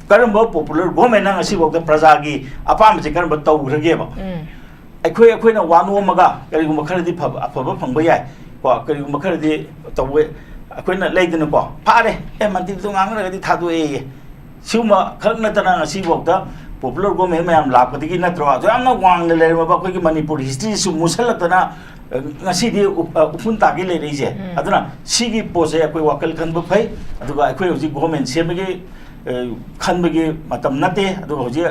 ꯀꯔꯝꯕ popular government ꯅ ꯉꯁꯤꯐꯥꯎꯗ ꯄ꯭ꯔꯖꯥꯒꯤ ꯑꯄꯥꯝꯕꯁꯦ ꯀꯔꯝꯕ ꯇꯧꯈ꯭ꯔꯒꯦꯕ? ꯎꯝ. ꯑꯩꯈꯣꯏ, ꯑꯩꯈꯣꯏꯅ ꯋꯥ ꯅꯣꯝꯃꯒ ꯀꯔꯤꯒꯨꯝꯕ ꯈꯔꯗꯤ ꯐꯕ, ꯑꯐꯕ ꯐꯪꯕ ꯌꯥꯏ, ꯀꯣ, ꯀꯔꯤꯒꯨꯝꯕ ꯈꯔꯗꯤ ꯇꯧꯕ, ꯑꯩꯈꯣꯏꯅ ꯂꯩꯗꯅꯀꯣ, ꯐꯥꯔꯦ, ꯑꯦ, ꯃꯟꯇ꯭ꯔꯤꯗꯣ ꯉꯥꯡꯅꯔꯒꯗꯤ ꯊꯥꯗꯣꯛꯑꯦꯌꯦ꯫ ꯁꯤꯒꯨꯝꯕ ꯈꯛ ꯅꯠꯇꯅ ꯉꯁꯤꯐꯥꯎꯗ popular government ꯃꯌꯥꯝ ꯂꯥꯛꯄꯗꯒꯤ ꯅꯠꯇ꯭ꯔꯣ ꯑꯗꯨ ꯌꯥꯝꯅ ꯋꯥꯡꯅ ꯂꯩꯔꯝꯃꯕ ꯑꯩꯈꯣꯏꯒꯤ ꯃꯅꯤꯄꯨꯔ history ꯁꯨ ꯃꯨꯠꯁꯜꯂꯛꯇꯅ, ꯑ, ꯉꯁꯤꯗꯤ ꯎ-, ꯑ, ꯎꯐꯨꯟ ꯇꯥꯒꯦ ꯂꯩꯔꯛꯏꯁꯦ꯫ ꯎꯝ. ꯑꯗꯨꯅ ꯁꯤꯒꯤ ꯄꯣꯠꯁꯦ ꯑꯩꯈꯣꯏ ꯋꯥꯈꯜ ꯈꯟꯕ ꯐꯩ꯫ ꯑꯗꯨꯒ ꯑꯩꯈꯣꯏ ꯍꯧꯖꯤꯛ government ꯁꯦꯝꯕꯒꯤ, ꯑ, ꯈꯟꯕꯒꯤ ꯃꯇꯝ ꯅꯠꯇꯦ꯫ ꯑꯗꯨꯒ ꯍꯧꯖꯤꯛ,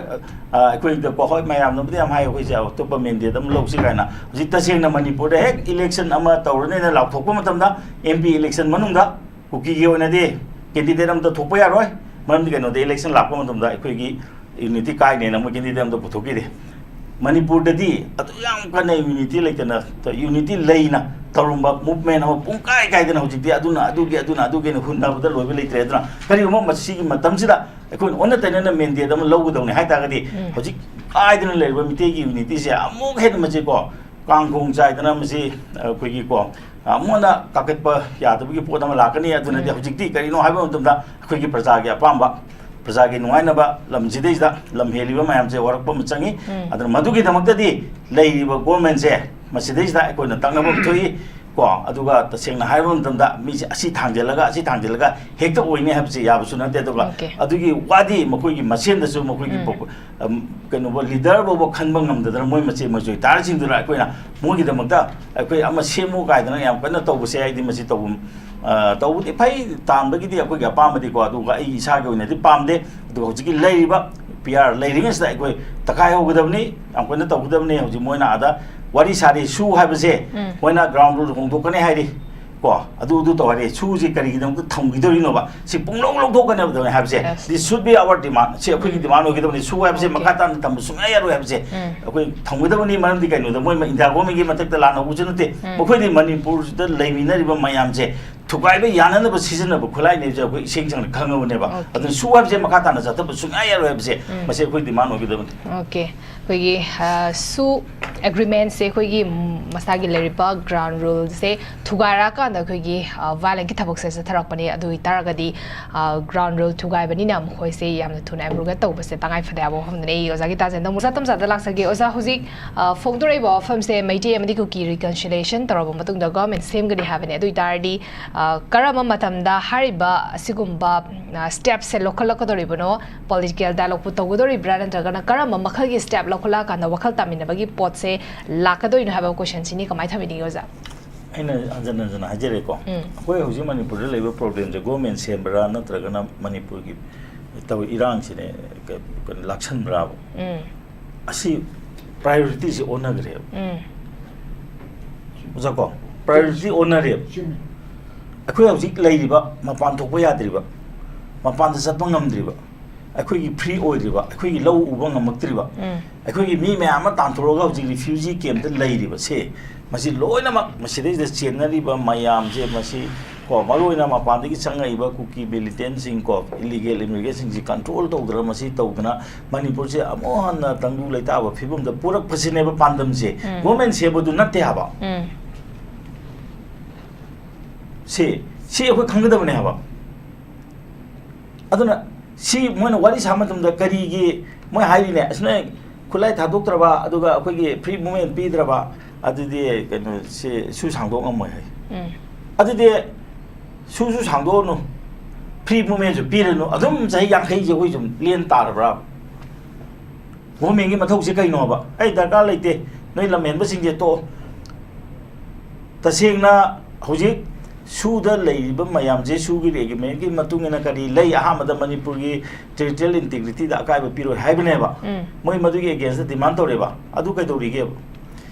ꯑ, ꯑꯩꯈꯣꯏꯗꯀꯣ, ꯍꯣꯏ, ꯃꯌꯥꯝꯅꯕꯨꯗꯤ ꯌꯥꯝ ꯍꯥꯏ, ꯑꯩꯈꯣꯏꯁꯦ ꯑꯇꯣꯞꯄ mandate ꯑꯃ ꯂꯧꯁꯤ ꯀꯥꯏꯅ꯫ ꯍꯧꯖꯤꯛ ꯇꯁꯦꯡꯅ ꯃꯅꯤꯄꯨꯔꯗ ꯍꯦꯛ election ꯑꯃ ꯇꯧꯔꯅꯤꯅ ꯂꯥꯎꯊꯣꯛꯄ ꯃꯇꯝꯗ, M P election ꯃꯅꯨꯡꯗ ꯀꯨꯀꯤꯒꯤ ꯑꯣꯏꯅꯗꯤ candidate ꯑꯃꯇ ꯊꯣꯛꯄ ꯌꯥꯔꯣꯏ꯫ ꯃꯔꯝꯗꯤ ꯀꯩꯅꯣꯗ, election ꯂꯥꯛꯄ ꯃꯇꯝꯗ ꯑꯩꯈꯣꯏꯒꯤ unity ꯀꯥꯏꯅꯦꯅ ꯃꯣꯏ candidate ꯑꯃꯇ ꯄꯨꯊꯣꯛꯈꯤꯗꯦ꯫ ꯃꯅꯤꯄꯨꯔꯗꯗꯤ ꯑꯗꯨ ꯌꯥꯝ ꯀꯟꯅ unity ꯂꯩꯇꯅ, unity ꯂꯩꯅ ꯇꯧꯔꯝꯕ movement ꯑꯃ ꯄꯨꯡ ꯀꯥꯏ ꯀꯥꯏꯗꯅ ꯍꯧꯖꯤꯛꯇꯤ ꯑꯗꯨꯅ ꯑꯗꯨꯒꯤ, ꯑꯗꯨꯅ ꯑꯗꯨꯒꯤꯅ ꯍꯨꯟꯅꯕꯗ ꯂꯣꯏꯕ ꯂꯩꯇ꯭ꯔꯦ꯫ ꯑꯗꯨꯅ ꯀꯔꯤꯒꯨꯝꯕ ꯃꯁꯤꯒꯤ ꯃꯇꯝꯁꯤꯗ ꯑꯩꯈꯣꯏꯅ ꯑꯣꯟꯅ ꯇꯩꯅꯅ mandate ꯑꯃ ꯂꯧꯒꯗꯧꯅꯤ ꯍꯥꯏ ꯇꯥꯔꯒꯗꯤ, ꯎꯝ. ꯍꯧꯖꯤꯛ ꯀꯥꯏꯗꯅ ꯂꯩꯔꯤꯕ ꯃꯤꯇꯩꯒꯤ unity ꯁꯦ ꯑꯃꯨꯛ ꯍꯦꯟꯅ ꯃꯁꯤꯀꯣ, ꯀꯥꯡꯈꯣꯡ ꯆꯥꯏꯗꯅ ꯃꯁꯤ ꯑꯩꯈꯣꯏꯒꯤꯀꯣ, ꯑꯃꯨꯛ ꯍꯟꯅ ꯀꯥꯈꯠꯄ ꯌꯥꯗꯕꯒꯤ ꯄꯣꯠ ꯑꯃ ꯂꯥꯛꯀꯅꯤ꯫ ꯑꯗꯨꯅꯗꯤ ꯎꯝ. ꯍꯧꯖꯤꯛꯇꯤ ꯀꯔꯤꯅꯣ ꯍꯥꯏꯕ ꯃꯇꯝꯗ ꯑꯩꯈꯣꯏꯒꯤ ꯄ꯭ꯔꯖꯥꯒꯤ ꯑꯄꯥꯝꯕ, ꯄ꯭ꯔꯖꯥꯒꯤ ꯅꯨꯡꯉꯥꯏꯅꯕ ꯂꯝꯁꯤꯗꯩꯁꯤꯗ ꯂꯝ ꯍꯦꯜꯂꯤꯕ ꯃꯌꯥꯝꯁꯦ ꯋꯥꯔꯛꯄ ꯑꯃ ꯆꯪꯉꯤ꯫ ꯎꯝ. ꯑꯗꯨꯅ ꯃꯗꯨꯒꯤꯗꯃꯛꯇꯗꯤ ꯂꯩꯔꯤꯕ government ꯁꯦ ꯃꯁꯤꯗꯩꯁꯤꯗ ꯑꯩꯈꯣꯏꯅ ꯇꯛꯅꯕ ꯑꯃ ꯊꯣꯛꯏ꯫ ꯀꯣ, ꯑꯗꯨꯒ ꯇꯁꯦꯡꯅ ꯍꯥꯏꯕ ꯃꯇꯝꯗ ꯃꯤꯁꯦ ꯑꯁꯤ ꯊꯥꯡꯖꯤꯜꯂꯒ, ꯑꯁꯤ ꯊꯥꯡꯖꯤꯜꯂꯒ ꯍꯦꯛꯇ ꯑꯣꯏꯅꯤ ꯍꯥꯏꯕꯁꯦ ꯌꯥꯕꯁꯨ ꯅꯠꯇꯦ꯫ ꯑꯗꯨꯒ Okay. ꯑꯗꯨꯒꯤ ꯋꯥꯗꯤ ꯃꯈꯣꯏꯒꯤ ꯃꯁꯦꯟꯗꯁꯨ ꯃꯈꯣꯏꯒꯤ ꯎꯝ. ꯄꯣꯄꯨ-, ꯑꯝ, ꯀꯩꯅꯣ, ꯂꯤꯗꯔ ꯐꯥꯎꯕ ꯈꯟꯕ ꯉꯝꯗꯗꯅ ꯃꯣꯏ ꯃꯆꯦ ꯃꯆꯣꯏ ꯇꯥꯔꯁꯤꯡꯗꯨꯅ ꯑꯩꯈꯣꯏꯅ ꯃꯣꯏꯒꯤꯗꯃꯛꯇ ꯑꯩꯈꯣꯏ ꯑꯃ ꯁꯦꯝꯃꯨ ꯀꯥꯏꯗꯅ ꯌꯥꯝ ꯀꯟꯅ ꯇꯧꯕꯁꯦ ꯑꯩꯗꯤ ꯃꯁꯤ ꯇꯧꯕ, ꯑ, ꯇꯧꯕꯗꯤ ꯐꯩ, ꯇꯥꯟꯕꯒꯤꯗꯤ ꯑꯩꯈꯣꯏꯒꯤ ꯑꯄꯥꯝꯕꯗꯤꯀꯣ, ꯑꯗꯨꯒ ꯑꯩ ꯏꯁꯥꯒꯤ ꯑꯣꯏꯅꯗꯤ ꯄꯥꯝꯗꯦ꯫ ꯑꯗꯨꯒ ꯍꯧꯖꯤꯛꯀꯤ ꯂꯩꯔꯤꯕ ꯄꯤ ꯑꯥꯔ ꯂꯩꯔꯤꯉꯩꯁꯤꯗ ꯑꯩꯈꯣꯏ ꯇꯛꯈꯥꯏꯍꯧꯒꯗꯕꯅꯤ, ꯌꯥꯝ ꯀꯟꯅ ꯇꯧꯒꯗꯕꯅꯤ꯫ ꯍꯧꯖꯤꯛ ꯃꯣꯏꯅ ꯑꯥꯗ ꯋꯥꯔꯤ ꯁꯥꯔꯤ ꯁꯨ ꯍꯥꯏꯕꯁꯦ, ꯎꯝ. ꯃꯣꯏꯅ ꯒ꯭ꯔꯥꯎꯟ ꯔꯨꯜ ꯍꯣꯡꯗꯣꯛꯀꯅꯤ ꯍꯥꯏꯔꯤ ꯀꯣ, ꯑꯗꯨ ꯑꯗꯨ ꯇꯧ ꯍꯥꯏꯔꯤ, ꯁꯨꯁꯤ ꯀꯔꯤꯒꯤꯗꯃꯛꯇ ꯊꯝꯈꯤꯗꯧꯔꯤꯅꯣꯕ? ꯁꯤ ꯄꯨꯡꯂꯧ ꯂꯧꯊꯣꯛꯀꯅꯤ ꯍꯥꯏꯕꯁꯦ꯫ Yes. This should be our demand. ꯁꯤ ꯑꯩꯈꯣꯏꯒꯤ ꯎꯝ. ꯗꯤꯃꯥꯟ ꯑꯣꯏꯒꯗꯕꯅꯤ꯫ ꯁꯨ ꯍꯥꯏꯕꯁꯦ Okay. ꯃꯈꯥ ꯇꯥꯅ ꯊꯝꯕ ꯁꯨꯡꯌꯥ ꯌꯥꯔꯣꯏ ꯍꯥꯏꯕꯁꯦ ꯎꯝ. ꯑꯩꯈꯣꯏ ꯊꯝꯒꯗꯕꯅꯤ꯫ ꯃꯔꯝꯗꯤ ꯀꯩꯅꯣꯗ ꯃꯣꯏ ꯏꯟꯗꯤꯌꯥ ꯒꯣꯔꯃꯦꯟꯒꯤ ꯃꯊꯛꯇ ꯂꯥꯟꯅ ꯎꯕꯁꯨ ꯅꯠꯇꯦ꯫ ꯎꯝ. ꯃꯈꯣꯏꯗꯤ ꯃꯅꯤꯄꯨꯔꯁꯤꯗ ꯂꯩꯃꯤꯟꯅꯔꯤꯕ ꯃꯌꯥꯝꯁꯦ ꯊꯨꯒꯥꯏꯕ ꯌꯥꯅꯅꯕ ꯁꯤꯖꯤꯟꯅꯕ ꯈꯨꯠꯂꯥꯏꯅꯦꯕꯁꯦ ꯑꯩꯈꯣꯏ ꯏꯁꯦꯡ ꯁꯦꯡꯅ ꯈꯪꯉꯕꯅꯦꯕ꯫ Okay. ꯑꯗꯨꯅ ꯁꯨ ꯍꯥꯏꯕꯁꯦ ꯃꯈꯥ ꯇꯥꯅ ꯆꯠꯊꯕ ꯁꯨꯡꯌꯥ ꯌꯥꯔꯣꯏ ꯍꯥꯏꯕꯁꯦ ꯎꯝ. ꯃꯁꯤ ꯑꯩꯈꯣꯏ ꯗꯤꯃꯥꯟ ꯑꯣꯏꯒꯗꯕꯅꯤ꯫ Okay. ꯑꯩꯈꯣꯏꯒꯤ, ꯑ, ꯁꯨ ꯑꯦꯒ꯭ꯔꯤꯃꯦꯟꯁꯦ ꯑꯩꯈꯣꯏꯒꯤ, ꯎꯝ, ꯃꯁꯥꯒꯤ ꯂꯩꯔꯤꯕ ꯒ꯭ꯔꯥꯎꯟ ꯔꯨꯜꯁꯦ ꯊꯨꯒꯥꯏꯔꯛꯑꯀꯥꯟꯗ ꯑꯩꯈꯣꯏꯒꯤ, ꯑ, ꯚꯥꯏꯂꯦꯟꯒꯤ ꯊꯕꯛꯁꯦ ꯆꯠꯊꯔꯛꯄꯅꯦ꯫ ꯑꯗꯨ ꯑꯣꯏꯇꯥꯔꯒꯗꯤ, ꯑ, ꯒ꯭ꯔꯥꯎꯟ ꯔꯨꯜ ꯊꯨꯒꯥꯏꯕꯅꯤꯅ ꯃꯈꯣꯏꯁꯦ ꯌꯥꯝꯅ ꯊꯨꯅ ꯑꯦꯕ꯭ꯔꯣꯒꯦꯠ ꯇꯧꯕꯁꯦ ꯇꯉꯥꯏ ꯐꯗꯦ ꯍꯥꯏꯕ ꯋꯥꯐꯝꯗꯨꯅꯦ꯫ ꯑꯩ ꯑꯣꯖꯥꯒꯤ ꯇꯥꯖꯦꯟꯗ ꯑꯃꯨꯛ ꯃꯆꯥ ꯇꯝꯖꯥꯗ ꯂꯥꯛꯆꯒꯦ꯫ ꯑꯣꯖꯥ, ꯍꯧꯖꯤꯛ, ꯑ, ꯐꯣꯡꯗꯣꯔꯛꯏꯕ ꯋꯥꯐꯝꯁꯦ ꯃꯩꯇꯩ ꯑꯃꯗꯤ ꯀꯨꯀꯤ ꯔꯤꯀꯟꯁꯤꯂꯤꯌꯦꯁꯟ ꯇꯧꯔꯕ ꯃꯇꯨꯡꯗ ꯒꯣꯔꯃꯦꯟ ꯁꯦꯝꯒꯅꯤ ꯍꯥꯏꯕꯅꯦ꯫ ꯑꯗꯨ ꯑꯣꯏꯇꯥꯔꯗꯤ, ꯑ, ꯀꯔꯝꯕ ꯃꯇꯝꯗ ꯍꯥꯏꯔꯤꯕ ꯑꯁꯤꯒꯨꯝꯕ, ꯑ, ꯁ꯭ꯇꯦꯞꯁꯦ ꯂꯧꯈꯠꯂꯛꯀꯗꯧꯔꯤꯕꯅꯣ? ꯄꯣꯂꯤꯇꯤꯀꯦꯜ ꯗꯥꯏꯂꯣꯒꯄꯨ ꯇꯧꯒꯗꯧꯔꯤꯕ꯭ꯔꯥ, ꯅꯠꯇ꯭ꯔꯒꯅ ꯀꯔꯝꯕ ꯃꯈꯜꯒꯤ ꯁ꯭ꯇꯦꯞ ꯂꯧꯈꯠꯂꯛꯑꯀꯥꯟꯗ ꯋꯥꯈꯜ ꯇꯥꯃꯤꯟꯅꯕꯒꯤ ꯄꯣꯠꯁꯦ ꯂꯥꯛꯀꯗꯣꯏꯅꯣ ꯍꯥꯏꯕ ꯀꯣꯏꯁꯟꯁꯤꯅꯤ꯫ ꯀꯃꯥꯏꯅ ꯊꯝꯕꯤꯅꯤꯡꯉꯤ ꯑꯣꯖꯥ? ꯑꯩꯅ ꯍꯟꯖꯟ ꯍꯟꯖꯟꯅ ꯍꯥꯏꯖꯔꯦꯀꯣ, ꯎꯝ. ꯑꯩꯈꯣꯏ ꯍꯧꯖꯤꯛ ꯃꯅꯤꯄꯨꯔꯗ ꯂꯩꯕ ꯄ꯭ꯔꯣꯕ꯭ꯂꯦꯝꯁꯦ ꯒꯣꯔꯃꯦꯟ ꯁꯦꯝꯕ꯭ꯔꯥ ꯅꯠꯇ꯭ꯔꯒꯅ ꯃꯅꯤꯄꯨꯔꯒꯤ ꯇꯧꯔꯤ ꯏꯔꯥꯡꯁꯤꯅꯦ ꯀ-, ꯀꯩꯅꯣ ꯂꯥꯛꯁꯟꯕ꯭ꯔꯥꯕ? ꯎꯝ. ꯑꯁꯤ ꯄ꯭ꯔꯥꯏꯌꯣꯔꯤꯇꯤꯁꯤ ꯑꯣꯟꯅꯈ꯭ꯔꯦꯕ꯫ ꯎꯝ. ꯑꯣꯖꯥꯀꯣ, ꯄ꯭ꯔꯥꯏꯌꯣꯔꯤꯇꯤ ꯑꯣꯟꯅꯔꯦꯕ꯫ ꯆꯨꯝꯃꯤ. ꯑꯩꯈꯣꯏ ꯍꯧꯖꯤꯛ ꯂꯩꯔꯤꯕ, ꯃꯄꯥꯟ ꯊꯣꯛꯄ ꯌꯥꯗ꯭ꯔꯤꯕ, ꯃꯄꯥꯟꯗ ꯆꯠꯄ ꯉꯝꯗ꯭ꯔꯤꯕ, ꯑꯩꯈꯣꯏꯒꯤ ꯐ꯭ꯔꯤ ꯑꯣꯏꯗ꯭ꯔꯤꯕ, ꯑꯩꯈꯣꯏꯒꯤ ꯂꯧ ꯎꯕ ꯉꯝꯃꯛꯇ꯭ꯔꯤꯕ, ꯎꯝ. ꯑꯩꯈꯣꯏꯒꯤ ꯃꯤ ꯃꯌꯥꯝ ꯑꯃ ꯇꯥꯟꯊꯣꯛꯑꯒ ꯍꯧꯖꯤꯛ ꯔꯤꯐ꯭ꯌꯨꯖꯤ ꯀꯦꯝꯞꯇ ꯂꯩꯔꯤꯕꯁꯦ, ꯃꯁꯤ ꯂꯣꯏꯅꯃꯛ ꯃꯁꯤꯗꯩꯁꯤꯗ ꯆꯦꯟꯅꯔꯤꯕ ꯃꯌꯥꯝꯁꯦ, ꯃꯁꯤ ꯀꯣ, ꯃꯔꯨꯑꯣꯏꯅ ꯃꯄꯥꯟꯗꯒꯤ ꯆꯪꯉꯛꯏꯕ ꯀꯨꯀꯤ ꯃꯤꯂꯤꯇꯦꯟꯁꯤꯡ ꯀꯣ, ꯏꯂꯤꯒꯦꯜ ꯏꯃꯤꯒ꯭ꯔꯦꯟꯁꯤꯡꯁꯤ ꯀꯟꯇ꯭ꯔꯣꯜ ꯇꯧꯗꯅ, ꯃꯁꯤ ꯇꯧꯗꯅ ꯃꯅꯤꯄꯨꯔꯁꯦ ꯑꯃꯨꯛ ꯍꯟꯅ ꯇꯪꯗꯨ ꯂꯩꯇꯥꯕ ꯐꯤꯕꯝꯗ ꯄꯨꯔꯛꯄꯁꯤꯅꯦꯕ ꯄꯥꯟꯗꯝꯁꯦ꯫ ꯎꯝ. ꯒꯣꯔꯃꯦꯟ ꯁꯦꯝꯕꯗꯨ ꯅꯠꯇꯦ ꯍꯥꯏꯕ꯫ ꯎꯝ. ꯁꯤ, ꯁꯤ ꯑꯩꯈꯣꯏ ꯈꯪꯒꯗꯕꯅꯦ ꯍꯥꯏꯕ꯫ ꯑꯗꯨꯅ ꯁꯤ ꯃꯣꯏꯅ ꯋꯥꯔꯤ ꯁꯥꯕ ꯃꯇꯝꯗ ꯀꯔꯤꯒꯤ ꯃꯣꯏ ꯍꯥꯏꯔꯤꯅꯦ, ꯑꯁ, ꯅꯣꯏ ꯈꯨꯠꯂꯥꯏ ꯊꯥꯗꯣꯛꯇ꯭ꯔꯕ, ꯑꯗꯨꯒ ꯑꯩꯈꯣꯏꯒꯤ ꯐ꯭ꯔꯤ ꯃꯨꯞꯃꯦꯟ ꯄꯤꯗ꯭ꯔꯕ, ꯑꯗꯨꯗꯤ ꯀꯩꯅꯣ ꯁꯤ ꯁꯨ ꯁꯥꯡꯗꯣꯛ ꯉꯝꯃꯣꯏ ꯍꯥꯏ꯫ ꯎꯝ꯫ ꯑꯗꯨꯗꯤ ꯁꯨꯁꯨ ꯁꯥꯡꯗꯣꯛꯑꯅꯨ, ꯐ꯭ꯔꯤ ꯃꯨꯞꯃꯦꯟꯁꯨ ꯄꯤꯔꯅꯨ, ꯑꯗꯨꯝ ꯆꯍꯤ ꯌꯥꯡꯈꯩꯁꯦ ꯑꯩꯈꯣꯏ ꯁꯨꯝ ꯂꯦꯟ ꯇꯥꯔꯕ꯭ꯔꯥ? ꯒꯣꯔꯃꯦꯟꯒꯤ ꯃꯊꯧꯁꯦ ꯀꯩꯅꯣꯕ? ꯑꯩ ꯗꯔꯀꯥꯔ ꯂꯩꯇꯦ, ꯅꯣꯏ ꯂꯝꯍꯦꯟꯕꯁꯤꯡꯁꯦ ꯇꯣꯛꯑꯣ꯫ ꯇꯁꯦꯡꯅ ꯍꯧꯖꯤꯛ ꯁꯨꯗ ꯂꯩꯔꯤꯕ ꯃꯌꯥꯝꯁꯦ, ꯁꯨꯒꯤ ꯔꯦꯒꯤꯃꯦꯟꯒꯤ ꯃꯇꯨꯡ ꯏꯟꯅ ꯀꯔꯤ ꯂꯩ? ꯑꯍꯥꯟꯕꯗ ꯃꯅꯤꯄꯨꯔꯒꯤ ꯇꯦꯔꯤꯇꯣꯔꯤꯌꯦꯜ ꯏꯟꯇꯤꯒ꯭ꯔꯤꯇꯤꯗ ꯑꯀꯥꯏꯕ ꯄꯤꯔꯣꯏ ꯍꯥꯏꯕꯅꯦꯕ꯫ ꯎꯝ꯫ ꯃꯣꯏ ꯃꯗꯨꯒꯤ ꯑꯦꯒꯦꯟꯁꯇ ꯗꯤꯃꯥꯟ ꯇꯧꯔꯦꯕ꯫ ꯑꯗꯨ ꯀꯩꯗꯧꯔꯤꯒꯦꯕ?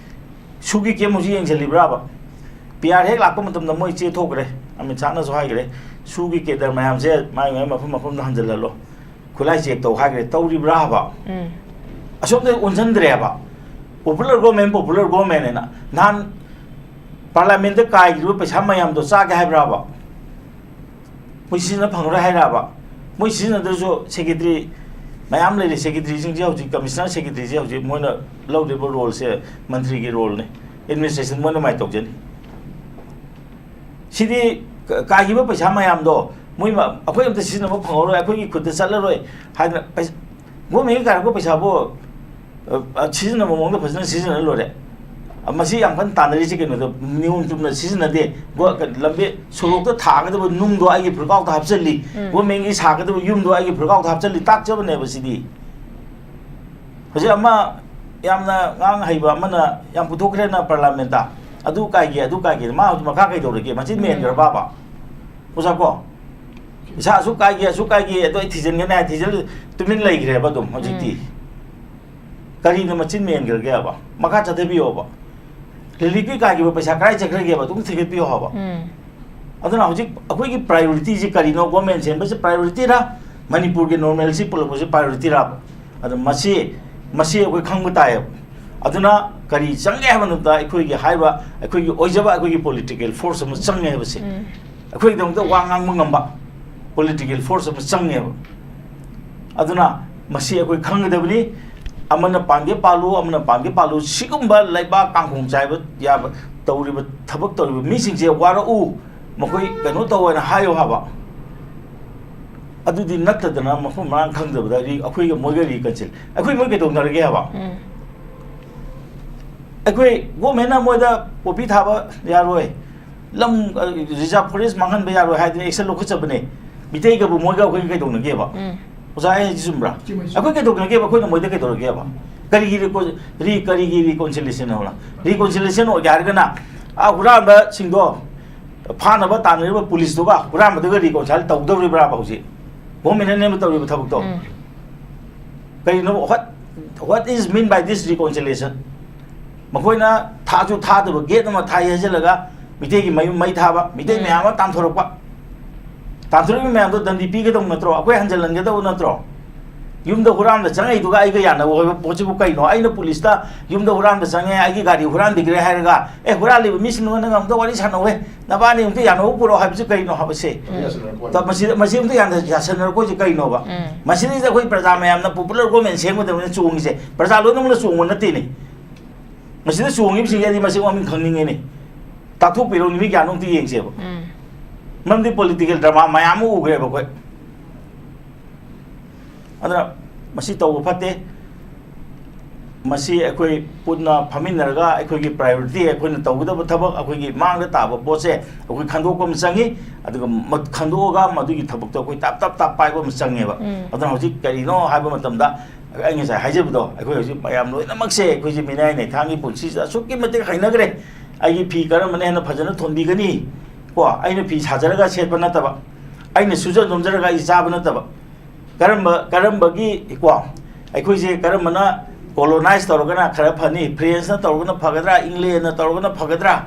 ꯁꯨꯒꯤ ꯀꯦꯝ ꯍꯧꯖꯤꯛ ꯌꯦꯡꯁꯤꯜꯂꯤꯕ꯭ꯔꯥꯕ? ꯄꯤ ꯑꯥꯔ ꯍꯦꯛ ꯂꯥꯛꯄ ꯃꯇꯝꯗ ꯃꯣꯏ ꯆꯦ ꯊꯣꯛꯈ꯭ꯔꯦ, ꯑꯃꯤꯠ ꯁꯥꯍꯅꯁꯨ ꯍꯥꯏꯈ꯭ꯔꯦ, ꯁꯨꯒꯤ ꯀꯦꯗꯔ ꯃꯌꯥꯝꯁꯦ ꯃꯥꯏ ꯃꯥꯏ ꯃꯐꯝ ꯃꯐꯝꯗ ꯍꯟꯖꯤꯜꯍꯜꯂꯣ, ꯈꯨꯠꯂꯥꯏ ꯆꯦꯛ ꯇꯧ ꯍꯥꯏꯈ꯭ꯔꯦ꯫ ꯇꯧꯔꯤꯕ꯭ꯔꯥꯕ? ꯎꯝ꯫ ꯑꯁꯣꯝꯗ ꯑꯣꯟꯁꯤꯟꯗ꯭ꯔꯦꯕ꯫ ꯄꯣꯄꯨꯂꯔ ꯒꯣꯔꯃꯦꯟ, ꯄꯣꯄꯨꯂꯔ ꯒꯣꯔꯃꯦꯟ ꯍꯥꯏꯅ꯫ ꯅꯍꯥꯟ ꯄꯥꯔꯂꯥꯃꯦꯟꯗ ꯀꯥꯏꯈ꯭ꯔꯤꯕ ꯄꯩꯁꯥ ꯃꯌꯥꯝꯗꯣ ꯆꯥꯒꯦ ꯍꯥꯏꯕ꯭ꯔꯥꯕ? ꯃꯣꯏ ꯁꯤꯖꯤꯟꯅ ꯐꯪꯉꯔꯣꯏ ꯍꯥꯏꯔꯛꯑꯕ? ꯃꯣꯏ ꯁꯤꯖꯤꯟꯅꯗ꯭ꯔꯁꯨ ꯁꯦꯀ꯭ꯔꯦꯇꯔꯤ ꯃꯌꯥꯝ ꯂꯩꯔꯤ꯫ ꯁꯦꯀ꯭ꯔꯦꯇꯔꯤꯁꯤꯡꯁꯦ ꯍꯧꯖꯤꯛ, ꯀꯃꯤꯁꯅꯔ ꯁꯦꯀ꯭ꯔꯦꯇꯔꯤꯁꯦ ꯍꯧꯖꯤꯛ ꯃꯣꯏꯅ ꯂꯧꯗꯣꯔꯤꯕ ꯔꯣꯜꯁꯦ ꯃꯟꯇ꯭ꯔꯤꯒꯤ ꯔꯣꯜꯅꯤ꯫ ꯑꯦꯗꯃꯤꯅꯤꯁꯇ꯭ꯔꯦꯁꯟ ꯃꯣꯏꯅ ꯃꯥꯏ ꯇꯧꯖꯅꯤ꯫ ꯁꯤꯗꯤ ꯀ-, ꯀꯥꯏꯈꯤꯕ ꯄꯩꯁꯥ ꯃꯌꯥꯝꯗꯣ ꯃꯣꯏ ꯃ-, ꯑꯩꯈꯣꯏ ꯑꯝꯇ ꯁꯤꯖꯤꯟꯅꯕ ꯐꯪꯍꯧꯔꯣꯏ, ꯑꯩꯈꯣꯏꯒꯤ ꯈꯨꯠꯇ ꯆꯠꯂꯔꯣꯏ ꯍꯥꯏꯗꯅ ꯄꯩꯁꯥ, ꯒꯣꯔꯃꯦꯟꯒꯤ ꯀꯥꯏꯔꯛꯄ ꯄꯩꯁꯥꯕꯨ, ꯑ, ꯑ, ꯁꯤꯖꯤꯟꯅꯕ ꯃꯑꯣꯡꯗ ꯐꯖꯅ ꯁꯤꯖꯤꯟꯅ ꯂꯣꯏꯔꯦ꯫ ꯑ, ꯃꯁꯤ ꯌꯥꯝ ꯀꯟꯅ ꯇꯥꯟꯅꯔꯤꯁꯤ ꯀꯩꯅꯣꯗ, ꯅꯤꯌꯣꯝ ꯆꯨꯝꯅ ꯁꯤꯖꯤꯟꯅꯗꯦ꯫ ꯒꯣ-, ꯀ-, ꯂꯝꯕꯤ ꯁꯣꯔꯣꯛꯇ ꯊꯥꯒꯗꯕ ꯅꯨꯡꯗꯣ ꯑꯩꯒꯤ ꯐꯨꯔꯤꯠꯀꯥꯎꯇ ꯍꯥꯞꯆꯤꯜꯂꯤ, ꯎꯝ꯫ ꯒꯣꯔꯃꯦꯟꯒꯤ ꯁꯥꯒꯗꯕ ꯌꯨꯝꯗꯣ ꯑꯩꯒꯤ ꯐꯨꯔꯤꯠꯀꯥꯎꯇ ꯍꯥꯞꯆꯤꯜꯂꯤ, ꯇꯥꯛꯆꯕꯅꯦꯕ ꯁꯤꯗꯤ꯫ ꯍꯧꯖꯤꯛ ꯑꯃ ꯌꯥꯝꯅ ꯉꯥꯡ ꯍꯩꯕ ꯑꯃꯅ ꯌꯥꯝ ꯄꯨꯊꯣꯛꯈ꯭ꯔꯦꯅ ꯄꯥꯔꯂꯥꯃꯦꯟꯇ, "ꯑꯗꯨ ꯀꯥꯏꯒꯦ, ꯑꯗꯨ ꯀꯥꯏꯒꯦ", ꯃꯥ ꯍꯧꯖꯤꯛ ꯃꯈꯥ ꯀꯩꯗꯧꯔꯒꯦ? ꯃꯆꯤꯟ ꯎꯝ꯫ ꯃꯦꯟꯈ꯭ꯔꯕꯕ? ꯑꯣꯖꯥ ꯀꯣ, ꯏꯁꯥ ꯑꯁꯨꯛ ꯀꯥꯏꯒꯦ, ꯑꯁꯨꯛ ꯀꯥꯏꯒꯦ, ꯑꯗꯣ ꯑꯩ ꯊꯤꯖꯤꯟꯒꯅꯤ ꯍꯥꯏ ꯊꯤꯖꯤꯜ-, ꯇꯨꯃꯤꯟ ꯂꯩꯈ꯭ꯔꯦꯕ ꯑꯗꯨꯝ ꯍꯧꯖꯤꯛꯇꯤ꯫ ꯎꯝ꯫ ꯀꯔꯤꯅ ꯃꯆꯤꯟ ꯃꯦꯟꯈ꯭ꯔꯒꯦꯕ? ꯃꯈꯥ ꯆꯠꯊꯕꯤꯌꯣꯕ꯫ ꯔꯤꯂꯤꯐꯀꯤ ꯀꯥꯏꯈꯤꯕ ꯄꯩꯁꯥ ꯀꯗꯥꯏ ꯆꯠꯈ꯭ꯔꯒꯦꯕ? ꯑꯗꯨꯝ ꯊꯤꯒꯠꯄꯤꯌꯣ ꯍꯥꯏꯕ꯫ ꯎꯝ꯫ ꯑꯗꯨꯅ ꯍꯧꯖꯤꯛ ꯑꯩꯈꯣꯏꯒꯤ ꯄ꯭ꯔꯥꯏꯌꯣꯔꯤꯇꯤꯁꯤ ꯀꯔꯤꯅꯣ? ꯒꯣꯔꯃꯦꯟ ꯁꯦꯝꯕꯁꯤ ꯄ꯭ꯔꯥꯏꯌꯣꯔꯤꯇꯤꯔꯥ? ꯃꯅꯤꯄꯨꯔꯒꯤ ꯅꯣꯔꯃꯦꯜꯁꯤ ꯄꯨꯜꯂꯛꯄꯁꯤ ꯄ꯭ꯔꯥꯏꯌꯣꯔꯤꯇꯤꯔꯥ? ꯑꯗꯣ ꯃꯁꯤ, ꯃꯁꯤ ꯑꯩꯈꯣꯏ ꯈꯪꯕ ꯇꯥꯏꯌꯦꯕ꯫ ꯑꯗꯨꯅ ꯀꯔꯤ ꯆꯪꯒꯦ ꯍꯥꯏꯕ ꯃꯇꯝꯗ ꯑꯩꯈꯣꯏꯒꯤ ꯍꯥꯏꯔꯤꯕ, ꯑꯩꯈꯣꯏꯒꯤ ꯑꯣꯏꯖꯕ, ꯑꯩꯈꯣꯏꯒꯤ ꯄꯣꯂꯤꯇꯤꯀꯦꯜ ꯐꯣꯔꯁ ꯑꯃ ꯆꯪꯉꯦ ꯍꯥꯏꯕꯁꯦ꯫ ꯎꯝ꯫ ꯑꯩꯈꯣꯏꯒꯤꯗꯃꯛꯇ ꯋꯥ ꯉꯥꯡꯕ ꯉꯝꯕ ꯄꯣꯂꯤꯇꯤꯀꯦꯜ ꯐꯣꯔꯁ ꯑꯃ ꯆꯪꯉꯦꯕ꯫ ꯑꯗꯨꯅ ꯃꯁꯤ ꯑꯩꯈꯣꯏ ꯈꯪꯒꯗꯕꯅꯤ꯫ ꯑꯃꯅ ꯄꯥꯟꯒꯦ ꯄꯥꯜꯂꯨ, ꯑꯃꯅ ꯄꯥꯟꯒꯦ ꯄꯥꯜꯂꯨ, ꯁꯤꯒꯨꯝꯕ ꯂꯩꯕꯥꯛ ꯀꯥꯡꯈꯣꯡ ꯆꯥꯏꯕ ꯌꯥꯕ ꯇꯧꯔꯤꯕ, ꯊꯕꯛ ꯇꯧꯔꯤꯕ ꯃꯤꯁꯤꯡꯁꯦ ꯋꯥꯔꯛꯎ, ꯃꯈꯣꯏ ꯀꯩꯅꯣ ꯇꯧ ꯍꯥꯏꯅ ꯍꯥꯏꯌꯣ ꯍꯥꯏꯕ꯫ ꯑꯗꯨꯗꯤ ꯅꯠꯇꯗꯅ ꯃꯐꯝ ꯃꯔꯥꯡ ꯈꯪꯗꯕꯗ ꯔꯤ-, ꯑꯩꯈꯣꯏꯒ ꯃꯣꯏꯒ ꯔꯤꯀꯟꯁꯤꯜ, ꯑꯩꯈꯣꯏ ꯃꯣꯏ ꯀꯩꯗꯧꯅꯔꯒꯦ ꯍꯥꯏꯕ? ꯎꯝ꯫ ꯑꯩꯈꯣꯏ ꯒꯣꯔꯃꯦꯟꯅ ꯃꯣꯏꯗ ꯄꯣꯄꯤ ꯊꯥꯕ ꯌꯥꯔꯣꯏ, ꯂꯝ, ꯑ, ꯔꯤꯖꯥꯔꯚ ꯐꯣꯔꯦꯁ ꯃꯥꯡꯍꯟꯕ ꯌꯥꯔꯣꯏ ꯍꯥꯏꯗꯅ ꯑꯦꯛꯁꯟ ꯂꯧꯈꯠꯆꯕꯅꯦ꯫ ꯃꯤꯇꯩꯒꯕꯨ ꯃꯣꯏꯒ ꯑꯩꯈꯣꯏꯒ ꯀꯩꯗꯧꯅꯒꯦꯕ? ꯎꯝ꯫ ꯑꯣꯖꯥ, ꯑꯩ ꯍꯥꯏꯁꯤ ꯆꯨꯝꯕ꯭ꯔꯥ? ꯆꯨꯝꯃꯦ, ꯆꯨꯝꯃꯦ꯫ ꯑꯩꯈꯣꯏ ꯀꯩꯗꯧꯅꯒꯦꯕ? ꯑꯩꯈꯣꯏꯅ ꯃꯣꯏꯗ ꯀꯩꯗꯧꯔꯒꯦꯕ? ꯀꯔꯤꯒꯤ ꯔꯤꯀꯣ-, ꯔꯤ-, ꯀꯔꯤꯒꯤ ꯔꯤꯀꯣꯟꯁꯤꯂꯦꯁꯟ ꯍꯥꯏꯕ? ꯔꯤꯀꯣꯟꯁꯤꯂꯦꯁꯟ ꯑꯣꯏꯒꯦ ꯍꯥꯏꯔꯒꯅ, ꯑꯥ, ꯍꯨꯔꯥꯟꯕꯁꯤꯡꯗꯣ ꯐꯥꯅꯕ ꯇꯥꯟꯅꯔꯤꯕ ꯄꯨꯂꯤꯁꯇꯨꯒ ꯍꯨꯔꯥꯟꯕꯗꯨꯒ ꯔꯤꯀꯣꯟꯁꯥꯏꯜ ꯇꯧꯗꯧꯔꯤꯕ꯭ꯔꯥꯕ ꯍꯧꯖꯤꯛ? ꯒꯣꯔꯃꯦꯟꯅ ꯅꯦꯝꯕ ꯇꯧꯔꯤꯕ ꯊꯕꯛꯇꯣ? ꯎꯝ꯫ ꯀꯔꯤꯅꯣ? What, what is mean by this reconciliation? ꯃꯈꯣꯏꯅ ꯊꯥꯁꯨ ꯊꯥꯗꯕ ꯒꯦꯠ ꯑꯃ ꯊꯥꯏ ꯍꯥꯏꯖꯤꯜꯂꯒ ꯃꯤꯇꯩꯒꯤ ꯃꯌꯨꯝ ꯃꯩ ꯊꯥꯕ, ꯃꯤꯇꯩ ꯎꯝ꯫ ꯃꯌꯥꯝ ꯑꯃ ꯇꯥꯟꯊꯣꯔꯛꯄ, ꯇꯥꯟꯊꯣꯔꯛꯏꯕ ꯃꯌꯥꯝꯗꯣ ꯗꯟꯗꯤ ꯄꯤꯒꯗꯧꯕ ꯅꯠꯇ꯭ꯔꯣ? ꯑꯩꯈꯣꯏ ꯍꯟꯖꯤꯜꯍꯟꯒꯗꯧꯕ ꯅꯠꯇ꯭ꯔꯣ? ꯌꯨꯝꯗ ꯍꯨꯔꯥꯟꯕ ꯆꯪꯉꯛꯏꯗꯨꯒ ꯑꯩꯒ ꯌꯥꯅꯕ ꯑꯣꯏꯕ ꯄꯣꯠꯁꯤꯕꯨ ꯀꯩꯅꯣ? ꯑꯩꯅ ꯄꯨꯂꯤꯁꯇ "ꯌꯨꯝꯗ ꯍꯨꯔꯥꯟꯕ ꯆꯪꯉꯦ, ꯑꯩꯒꯤ ꯒꯥꯔꯤ ꯍꯨꯔꯥꯟꯕꯤꯈ꯭ꯔꯦ" ꯍꯥꯏꯔꯒ, "ꯑꯦ, ꯍꯨꯔꯥꯜꯂꯤꯕ ꯃꯤꯁꯤꯡꯗꯨꯒ ꯅꯪ ꯑꯝꯇ ꯋꯥꯔꯤ ꯁꯥꯟꯅꯧꯍꯦ, ꯅꯕꯥꯅꯤ ꯑꯝꯇ ꯌꯥꯅꯕ ꯄꯨꯔꯛꯑꯣ" ꯍꯥꯏꯕꯁꯤ ꯀꯩꯅꯣ ꯍꯥꯏꯕꯁꯦ? ꯎꯝ꯫ ꯃꯁꯤꯗ, ꯃꯁꯤ ꯑꯝꯇ ꯌꯥꯅ-, ꯌꯥꯁꯟꯅꯔꯛꯄꯣꯏꯁꯦ ꯀꯩꯅꯣꯕ? ꯎꯝ꯫ ꯃꯁꯤꯗꯩꯁꯤꯗ ꯑꯩꯈꯣꯏ ꯄ꯭ꯔꯖꯥ ꯃꯌꯥꯝꯅ ꯄꯣꯄꯨꯂꯔ ꯒꯣꯔꯃꯦꯟ ꯁꯦꯝꯒꯗꯕꯅꯤꯅ ꯆꯣꯡꯉꯤꯁꯦ, ꯄ꯭ꯔꯖꯥ ꯂꯣꯏꯅꯃꯛꯅ ꯆꯣꯡꯕ ꯅꯠꯇꯦꯅꯦ꯫ ꯃꯁꯤꯗ ꯆꯣꯡꯉꯤꯕꯁꯤꯡꯁꯦ ꯑꯩꯗꯤ ꯃꯁꯤꯡ ꯃꯃꯤꯡ ꯈꯪꯅꯤꯡꯉꯤꯅꯦ꯫ ꯇꯥꯛꯊꯣꯛꯄꯤꯔꯣ, ꯅꯨꯃꯤꯠ ꯀꯌꯥꯅꯣ ꯑꯝꯇ ꯌꯦꯡꯁꯦꯕ꯫ ꯎꯝ꯫ ꯃꯔꯝꯗꯤ ꯄꯣꯂꯤꯇꯤꯀꯦꯜ ꯗ꯭ꯔꯃꯥ ꯃꯌꯥꯝ ꯑꯃ ꯎꯈ꯭ꯔꯦꯕ ꯑꯩꯈꯣꯏ꯫ ꯑꯗꯨꯅ ꯃꯁꯤ ꯇꯧꯕ ꯐꯠꯇꯦ꯫ ꯃꯁꯤ ꯑꯩꯈꯣꯏ ꯄꯨꯟꯅ ꯐꯝꯃꯤꯟꯅꯔꯒ ꯑꯩꯈꯣꯏꯒꯤ ꯄ꯭ꯔꯥꯏꯌꯣꯔꯤꯇꯤ, ꯑꯩꯈꯣꯏꯅ ꯇꯧꯒꯗꯕ ꯊꯕꯛ, ꯑꯩꯈꯣꯏꯒꯤ ꯃꯥꯡꯗ ꯇꯥꯕ ꯄꯣꯠꯁꯦ ꯑꯩꯈꯣꯏ ꯈꯟꯗꯣꯛꯄ ꯑꯃ ꯆꯪꯉꯤ꯫ ꯑꯗꯨꯒ ꯃ-, ꯈꯟꯗꯣꯛꯑꯒ ꯃꯗꯨꯒꯤ ꯊꯕꯛꯇꯣ ꯑꯩꯈꯣꯏ ꯇꯥꯞ ꯇꯥꯞ ꯇꯥꯞ ꯄꯥꯏꯕ ꯑꯃ ꯆꯪꯉꯦꯕ꯫ ꯎꯝ꯫ ꯑꯗꯨꯅ ꯍꯧꯖꯤꯛ ꯀꯔꯤꯅꯣ ꯍꯥꯏꯕ ꯃꯇꯝꯗ, ꯑꯩ ꯉꯁꯥꯏ ꯍꯥꯏꯖꯕꯗꯣ, ꯑꯩꯈꯣꯏ ꯍꯧꯖꯤꯛ ꯃꯌꯥꯝ ꯂꯣꯏꯅꯃꯛꯁꯦ ꯑꯩꯈꯣꯏꯁꯦ ꯃꯤꯅꯥꯏ ꯅꯩꯊꯥꯡꯒꯤ ꯄꯨꯟꯁꯤꯁꯤꯗ ꯑꯁꯨꯛꯀꯤ ꯃꯇꯤꯛ ꯍꯩꯅꯈ꯭ꯔꯦ꯫ ꯑꯩꯒꯤ ꯐꯤ ꯀꯔꯝꯕꯅ ꯍꯦꯟꯅ ꯐꯖꯅ ꯊꯣꯟꯕꯤꯒꯅꯤ? ꯀꯣ, ꯑꯩꯅ ꯐꯤ ꯁꯥꯖꯔꯒ ꯁꯦꯠꯄ ꯅꯠꯇꯕ, ꯑꯩꯅ ꯁꯨꯖ ꯅꯣꯝꯖꯔꯒ ꯑꯩ ꯆꯥꯕ ꯅꯠꯇꯕ, ꯀꯔꯝꯕ, ꯀꯔꯝꯕꯒꯤ, ꯀꯣ, ꯑꯩꯈꯣꯏꯁꯦ ꯀꯔꯝꯕꯅ ꯀꯣꯂꯣꯅꯥꯏꯖ ꯇꯧꯔꯒꯅ ꯈꯔ ꯐꯅꯤ, ꯐ꯭ꯔꯦꯟꯁꯅ ꯇꯧꯔꯒꯅ ꯐꯒꯗ꯭ꯔꯥ, ꯏꯪꯂꯦꯟꯅ ꯇꯧꯔꯒꯅ ꯐꯒꯗ꯭ꯔꯥ,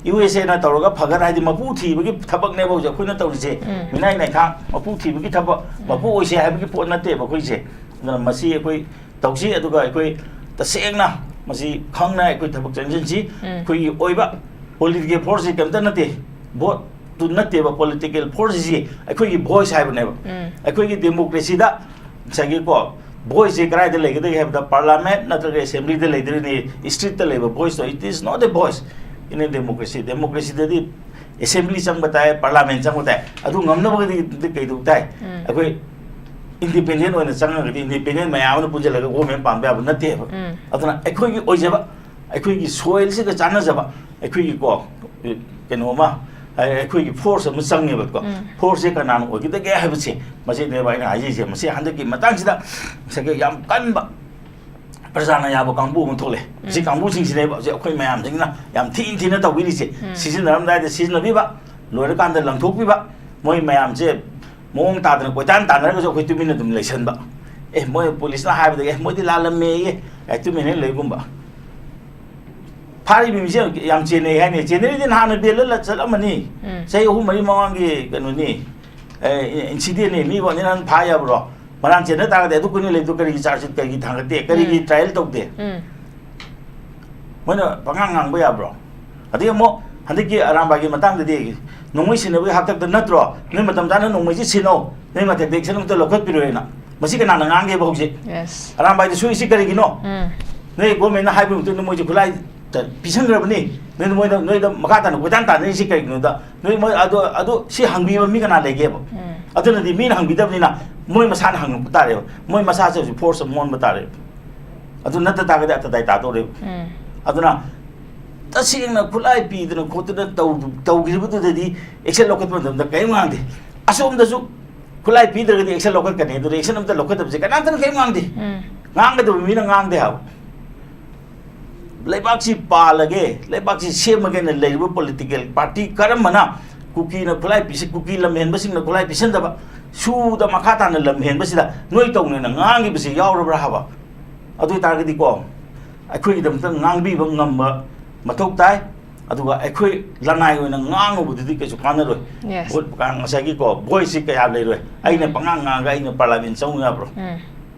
ꯌꯨ ꯑꯦꯁ ꯑꯦꯅ ꯇꯧꯔꯒ ꯐꯒꯗ꯭ꯔꯥ? ꯍꯥꯏꯗꯤ ꯃꯄꯨ ꯊꯤꯕꯒꯤ ꯊꯕꯛꯅꯦꯕ ꯍꯧꯖꯤꯛ ꯑꯩꯈꯣꯏꯅ ꯇꯧꯔꯤꯁꯦ꯫ ꯎꯝ꯫ ꯃꯤꯅꯥꯏ ꯅꯥꯏꯊꯥꯡ ꯃꯄꯨ ꯊꯤꯕꯒꯤ ꯊꯕꯛ, ꯎꯝ꯫ ꯃꯄꯨ ꯑꯣꯏꯁꯦ ꯍꯥꯏꯕꯒꯤ ꯄꯣꯠ ꯅꯠꯇꯦꯕ ꯑꯩꯈꯣꯏꯁꯦ꯫ ꯑꯗꯨꯅ ꯃꯁꯤ ꯑꯩꯈꯣꯏ ꯇꯧꯁꯤ, ꯑꯗꯨꯒ ꯑꯩꯈꯣꯏ ꯇꯁꯦꯡꯅ ꯃꯁꯤ ꯈꯪꯅ ꯑꯩꯈꯣꯏ ꯊꯕꯛ ꯆꯪꯁꯤꯟꯁꯤ꯫ ꯎꯝ꯫ ꯑꯩꯈꯣꯏꯒꯤ ꯑꯣꯏꯕ ꯄꯣꯂꯤꯇꯤꯀꯦꯜ ꯐꯣꯔꯁꯁꯤ ꯀꯩꯝꯇ ꯅꯠꯇꯦ, ꯚꯣꯠꯇꯨ ꯅꯠꯇꯦꯕ, ꯄꯣꯂꯤꯇꯤꯀꯦꯜ ꯐꯣꯔꯁꯁꯤ ꯑꯩꯈꯣꯏꯒꯤ ꯚꯣꯏꯁ ꯍꯥꯏꯕꯅꯦꯕ꯫ ꯎꯝ꯫ ꯑꯩꯈꯣꯏꯒꯤ ꯗꯦꯃꯣꯀ꯭ꯔꯦꯁꯤꯗ ꯉꯁꯥꯏꯒꯤꯀꯣ, ꯚꯣꯏꯁꯁꯦ ꯀꯗꯥꯏꯗ ꯂꯩꯒꯗꯒꯦ ꯍꯥꯏꯕꯗ ꯄꯥꯔꯂꯥꯃꯦꯟ ꯅꯠꯇ꯭ꯔꯒ ꯑꯦꯁꯦꯝꯕ꯭ꯂꯤꯗ ꯂꯩꯗꯣꯏꯅꯤ꯫ ꯁ꯭ꯇ꯭ꯔꯤꯠꯇ ꯂꯩꯕ ꯚꯣꯏꯁꯇꯣ, it is not a voice in a democracy꯫ ꯗꯦꯃꯣꯀ꯭ꯔꯦꯁꯤꯗꯗꯤ ꯑꯦꯁꯦꯝꯕ꯭ꯂꯤ ꯆꯪꯕ ꯇꯥꯏ, ꯄꯥꯔꯂꯥꯃꯦꯟ ꯆꯪꯕ ꯇꯥꯏ꯫ ꯑꯗꯨ ꯉꯝꯅꯕꯒꯤꯗꯤ ꯀꯩꯗꯧ ꯇꯥꯏ? ꯎꯝ꯫ ꯑꯩꯈꯣꯏ ꯏꯟꯗꯤꯄꯦꯟꯗꯦꯟ ꯑꯣꯏꯅ ꯆꯪꯉꯒꯗꯤ ꯏꯟꯗꯤꯄꯦꯟꯗꯦꯟ ꯃꯌꯥꯝ ꯑꯃꯅ ꯄꯨꯟꯁꯤꯜꯂꯒ ꯒꯣꯔꯃꯦꯟ ꯄꯥꯟꯕ ꯌꯥꯕ ꯅꯠꯇꯦꯕ꯫ ꯎꯝ꯫ ꯑꯗꯨꯅ ꯑꯩꯈꯣꯏꯒꯤ ꯑꯣꯏꯖꯕ ꯑꯩꯈꯣꯏꯒꯤ ꯁꯣꯏꯜꯁꯤꯒ ꯆꯥꯟꯅꯖꯕ ꯑꯩꯈꯣꯏꯒꯤꯀꯣ, ꯀꯩꯅꯣ ꯑꯃ, ꯑꯩꯈꯣꯏꯒꯤ ꯐꯣꯔꯁ ꯑꯃ ꯆꯪꯉꯦꯕꯀꯣ꯫ ꯐꯣꯔꯁꯁꯦ ꯀꯅꯥꯅ ꯑꯣꯏꯒꯗꯒꯦ ꯍꯥꯏꯕꯁꯦ, ꯃꯁꯤꯅꯦꯕ ꯑꯩꯅ ꯍꯥꯏꯖꯩꯁꯦ꯫ ꯃꯁꯤ ꯍꯟꯗꯛꯀꯤ ꯃꯇꯥꯡꯁꯤꯗ ꯉꯁꯥꯏꯒꯤ ꯌꯥꯝ ꯀꯟꯕ ꯄ꯭ꯔꯖꯥꯅ ꯌꯥꯕ ꯀꯥꯡꯕꯨ ꯑꯃ ꯊꯣꯛꯂꯛꯑꯦ꯫ ꯁꯤ ꯀꯥꯡꯕꯨꯁꯤꯡꯁꯤꯅꯦꯕ ꯍꯧꯖꯤꯛ ꯑꯩꯈꯣꯏ ꯃꯌꯥꯝꯁꯤꯡꯅ ꯌꯥꯝ ꯊꯤꯅ ꯊꯤꯅ ꯇꯧꯕꯤꯔꯤꯁꯦ꯫ ꯁꯤꯖꯤꯟꯅꯔꯝꯗꯥꯏꯗ ꯁꯤꯖꯤꯟꯅꯕꯤꯕ, ꯂꯣꯏꯔꯀꯥꯟꯗ ꯂꯪꯊꯣꯛꯄꯤꯕ꯫ ꯃꯣꯏ ꯃꯌꯥꯝꯁꯦ ꯃꯑꯣꯡ ꯇꯥꯗꯅ ꯀꯣꯏꯇꯥꯟ ꯇꯥꯟꯅꯔꯒꯁꯨ ꯑꯩꯈꯣꯏ ꯇꯨꯃꯤꯟꯅ ꯑꯗꯨꯝ ꯂꯩꯁꯟꯕ꯫ "ꯑꯦ, ꯃꯣꯏ ꯄꯨꯂꯤꯁꯅ ꯍꯥꯏꯕꯗꯒꯤ, ꯑꯦ, ꯃꯣꯏꯗꯤ ꯂꯥꯜꯂꯝꯃꯦꯌꯦ", ꯑꯦ, ꯇꯨꯃꯤꯟꯅ ꯂꯩꯒꯨꯝꯕ꯫ ꯐꯥꯔꯤꯕ ꯃꯤꯁꯦ ꯌꯥꯝ ꯆꯦꯟꯅꯩ ꯍꯥꯏꯅꯦ꯫ ꯆꯦꯟꯅꯔꯤꯗꯤ ꯅꯍꯥꯟꯅ ꯕꯦꯜꯗ ꯆꯠꯂꯝꯃꯅꯤ꯫ ꯆꯍꯤ ꯑꯍꯨꯝ ꯃꯔꯤ ꯃꯃꯥꯡꯒꯤ ꯀꯩꯅꯣꯅꯤ, ꯑꯦ, ꯏꯟꯁꯤꯗꯦꯟꯅꯤ꯫ ꯃꯤꯕꯨ ꯑꯅꯤ ꯅꯍꯥꯟ ꯐꯥ ꯌꯥꯕ꯭ꯔꯣ? ꯃꯔꯥꯟ ꯆꯦꯟꯅ ꯇꯥꯔꯒꯗꯤ ꯑꯗꯨ ꯀꯨꯏꯅ ꯂꯩꯕꯗꯣ ꯀꯔꯤꯒꯤ ꯆꯥꯔꯖ ꯁꯤꯠ, ꯀꯔꯤꯒꯤ ꯊꯥꯡꯒꯠꯇꯦ, ꯀꯔꯤꯒꯤ ꯇ꯭ꯔꯥꯏꯌꯦꯜ ꯇꯧꯗꯦ? ꯃꯣꯏꯅ ꯄꯉꯥꯡ ꯉꯥꯡꯕ ꯌꯥꯕ꯭ꯔꯣ? ꯑꯗꯒꯤ ꯑꯃꯨꯛ ꯍꯟꯗꯛꯀꯤ ꯑꯔꯥꯝꯕꯥꯏꯒꯤ ꯃꯇꯥꯡꯗꯗꯤ ꯅꯣꯡꯃꯩ ꯁꯤꯟꯅꯕꯒꯤ ꯍꯥꯛꯇꯛꯇ ꯅꯠꯇ꯭ꯔꯣ? ꯅꯣꯏ ꯃꯇꯝ ꯆꯥꯅ ꯅꯣꯡꯃꯩꯁꯤ ꯁꯤꯟꯅꯧ, ꯅꯣꯏ ꯃꯊꯛꯇ ꯑꯦꯛꯁꯟ ꯑꯝꯇ ꯂꯧꯈꯠꯄꯤꯔꯣꯏꯅ꯫ ꯃꯁꯤ ꯀꯅꯥꯅ ꯉꯥꯡꯒꯦꯕ ꯍꯧꯖꯤꯛ? Yes. ꯑꯔꯥꯝꯕꯥꯏꯗ ꯁꯣꯏꯔꯤꯁꯤ ꯀꯔꯤꯒꯤꯅꯣ? ꯅꯣꯏ ꯒꯣꯔꯃꯦꯟꯅ ꯍꯥꯏꯕ ꯃꯇꯨꯡꯗ ꯃꯣꯏꯁꯦ ꯈꯨꯠꯂꯥꯏ ꯄꯤꯁꯟꯈ꯭ꯔꯕꯅꯤ꯫ ꯅꯣꯏꯅ ꯃꯣꯏꯗ, ꯅꯣꯏꯗ ꯃꯈꯥ ꯇꯥꯅ ꯀꯣꯏꯇꯥꯟ ꯇꯥꯟꯅꯔꯤꯁꯤ ꯀꯔꯤꯒꯤꯅꯣꯗ? ꯅꯣꯏ ꯃꯣꯏ ꯑꯗꯣ, ꯑꯗꯨ ꯁꯤ ꯍꯪꯕꯤꯕ ꯃꯤ ꯀꯅꯥ ꯂꯩꯒꯦꯕ? ꯑꯗꯨꯅꯗꯤ ꯃꯤꯅ ꯍꯪꯕꯤꯗꯕꯅꯤꯅ ꯃꯣꯏ ꯃꯁꯥꯅ ꯍꯪꯉꯛꯄ ꯇꯥꯔꯦꯕ꯫ ꯃꯣꯏ ꯃꯁꯥꯁꯦ ꯍꯧꯖꯤꯛ ꯐꯣꯔꯁ ꯑꯃ ꯑꯣꯟꯕ ꯇꯥꯔꯦꯕ꯫ ꯑꯗꯨ ꯅꯠꯇ ꯇꯥꯔꯒꯗꯤ ꯑꯇꯗꯥꯏ ꯇꯥꯗꯧꯔꯦꯕ꯫ ꯑꯗꯨꯅ ꯇꯁꯦꯡꯅ ꯈꯨꯠꯂꯥꯏ ꯄꯤꯗꯅ ꯈꯣꯠꯇꯅ ꯇꯧ-, ꯇꯧꯈꯤꯕꯗꯨꯗꯗꯤ ꯑꯦꯛꯁꯟ ꯂꯧꯈꯠꯄ ꯃꯇꯝꯗ ꯀꯔꯤꯝ ꯉꯥꯡꯗꯦ꯫ ꯑꯁꯣꯝꯗꯁꯨ ꯈꯨꯠꯂꯥꯏ ꯄꯤꯗ꯭ꯔꯒꯗꯤ ꯑꯦꯛꯁꯟ ꯂꯧꯈꯠꯀꯅꯤ꯫ ꯑꯗꯨꯗ ꯑꯦꯛꯁꯟ ꯑꯝꯇ ꯂꯧꯈꯠꯇꯕꯁꯦ ꯀꯅꯥꯝꯇꯅ ꯀꯔꯤꯝ ꯉꯥꯡꯗꯦ꯫ ꯉꯥꯡꯒꯗꯕ ꯃꯤꯅ ꯉꯥꯡꯗꯦ ꯍꯥꯏꯕ꯫ ꯂꯩꯕꯥꯛꯁꯤ ꯄꯥꯜꯂꯒꯦ, ꯂꯩꯕꯥꯛꯁꯤ ꯁꯦꯝꯃꯒꯦꯅ ꯂꯩꯔꯤꯕ ꯄꯣꯂꯤꯇꯤꯀꯦꯜ ꯄꯥꯔꯇꯤ ꯀꯔꯝꯕꯅ ꯀꯨꯀꯤꯅ ꯈꯨꯠꯂꯥꯏ ꯄꯤꯁꯤ-, ꯀꯨꯀꯤ ꯂꯝꯍꯦꯟꯕꯁꯤꯡꯅ ꯈꯨꯠꯂꯥꯏ ꯄꯤꯁꯤꯟꯗꯕ, ꯁꯨꯗ ꯃꯈꯥ ꯇꯥꯅ ꯂꯝꯍꯦꯟꯕꯁꯤꯗ ꯅꯣꯏ ꯇꯧꯅꯦꯅ ꯉꯥꯡꯈꯤꯕꯁꯤ ꯌꯥꯎꯔꯕ꯭ꯔꯥ ꯍꯥꯏꯕ? ꯑꯗꯨ ꯑꯣꯏꯇꯥꯔꯒꯗꯤꯀꯣ, ꯑꯩꯈꯣꯏꯒꯤꯗꯃꯛꯇ ꯉꯥꯡꯕꯤꯕ ꯉꯝꯕ ꯃꯊꯧ ꯇꯥꯏ꯫ ꯑꯗꯨꯒ ꯑꯩꯈꯣꯏ ꯂꯅꯥꯏ ꯑꯣꯏꯅ ꯉꯥꯡꯉꯨꯕꯗꯨꯗꯤ ꯀꯩꯁꯨ ꯀꯥꯟꯅꯔꯣꯏ꯫ Yes. ꯚꯣꯠ ꯀꯥꯡ-, ꯉꯁꯥꯏꯒꯤꯀꯣ, ꯚꯣꯏꯁꯁꯤ ꯀꯌꯥ ꯂꯩꯔꯣꯏ꯫ ꯑꯩꯅ ꯄꯉꯥꯡ ꯉꯥꯡꯉꯒ ꯑꯩꯅ ꯄꯥꯔꯂꯥꯃꯦꯟ ꯆꯪꯉꯨ ꯌꯥꯕ꯭ꯔꯣ? ꯎꯝ.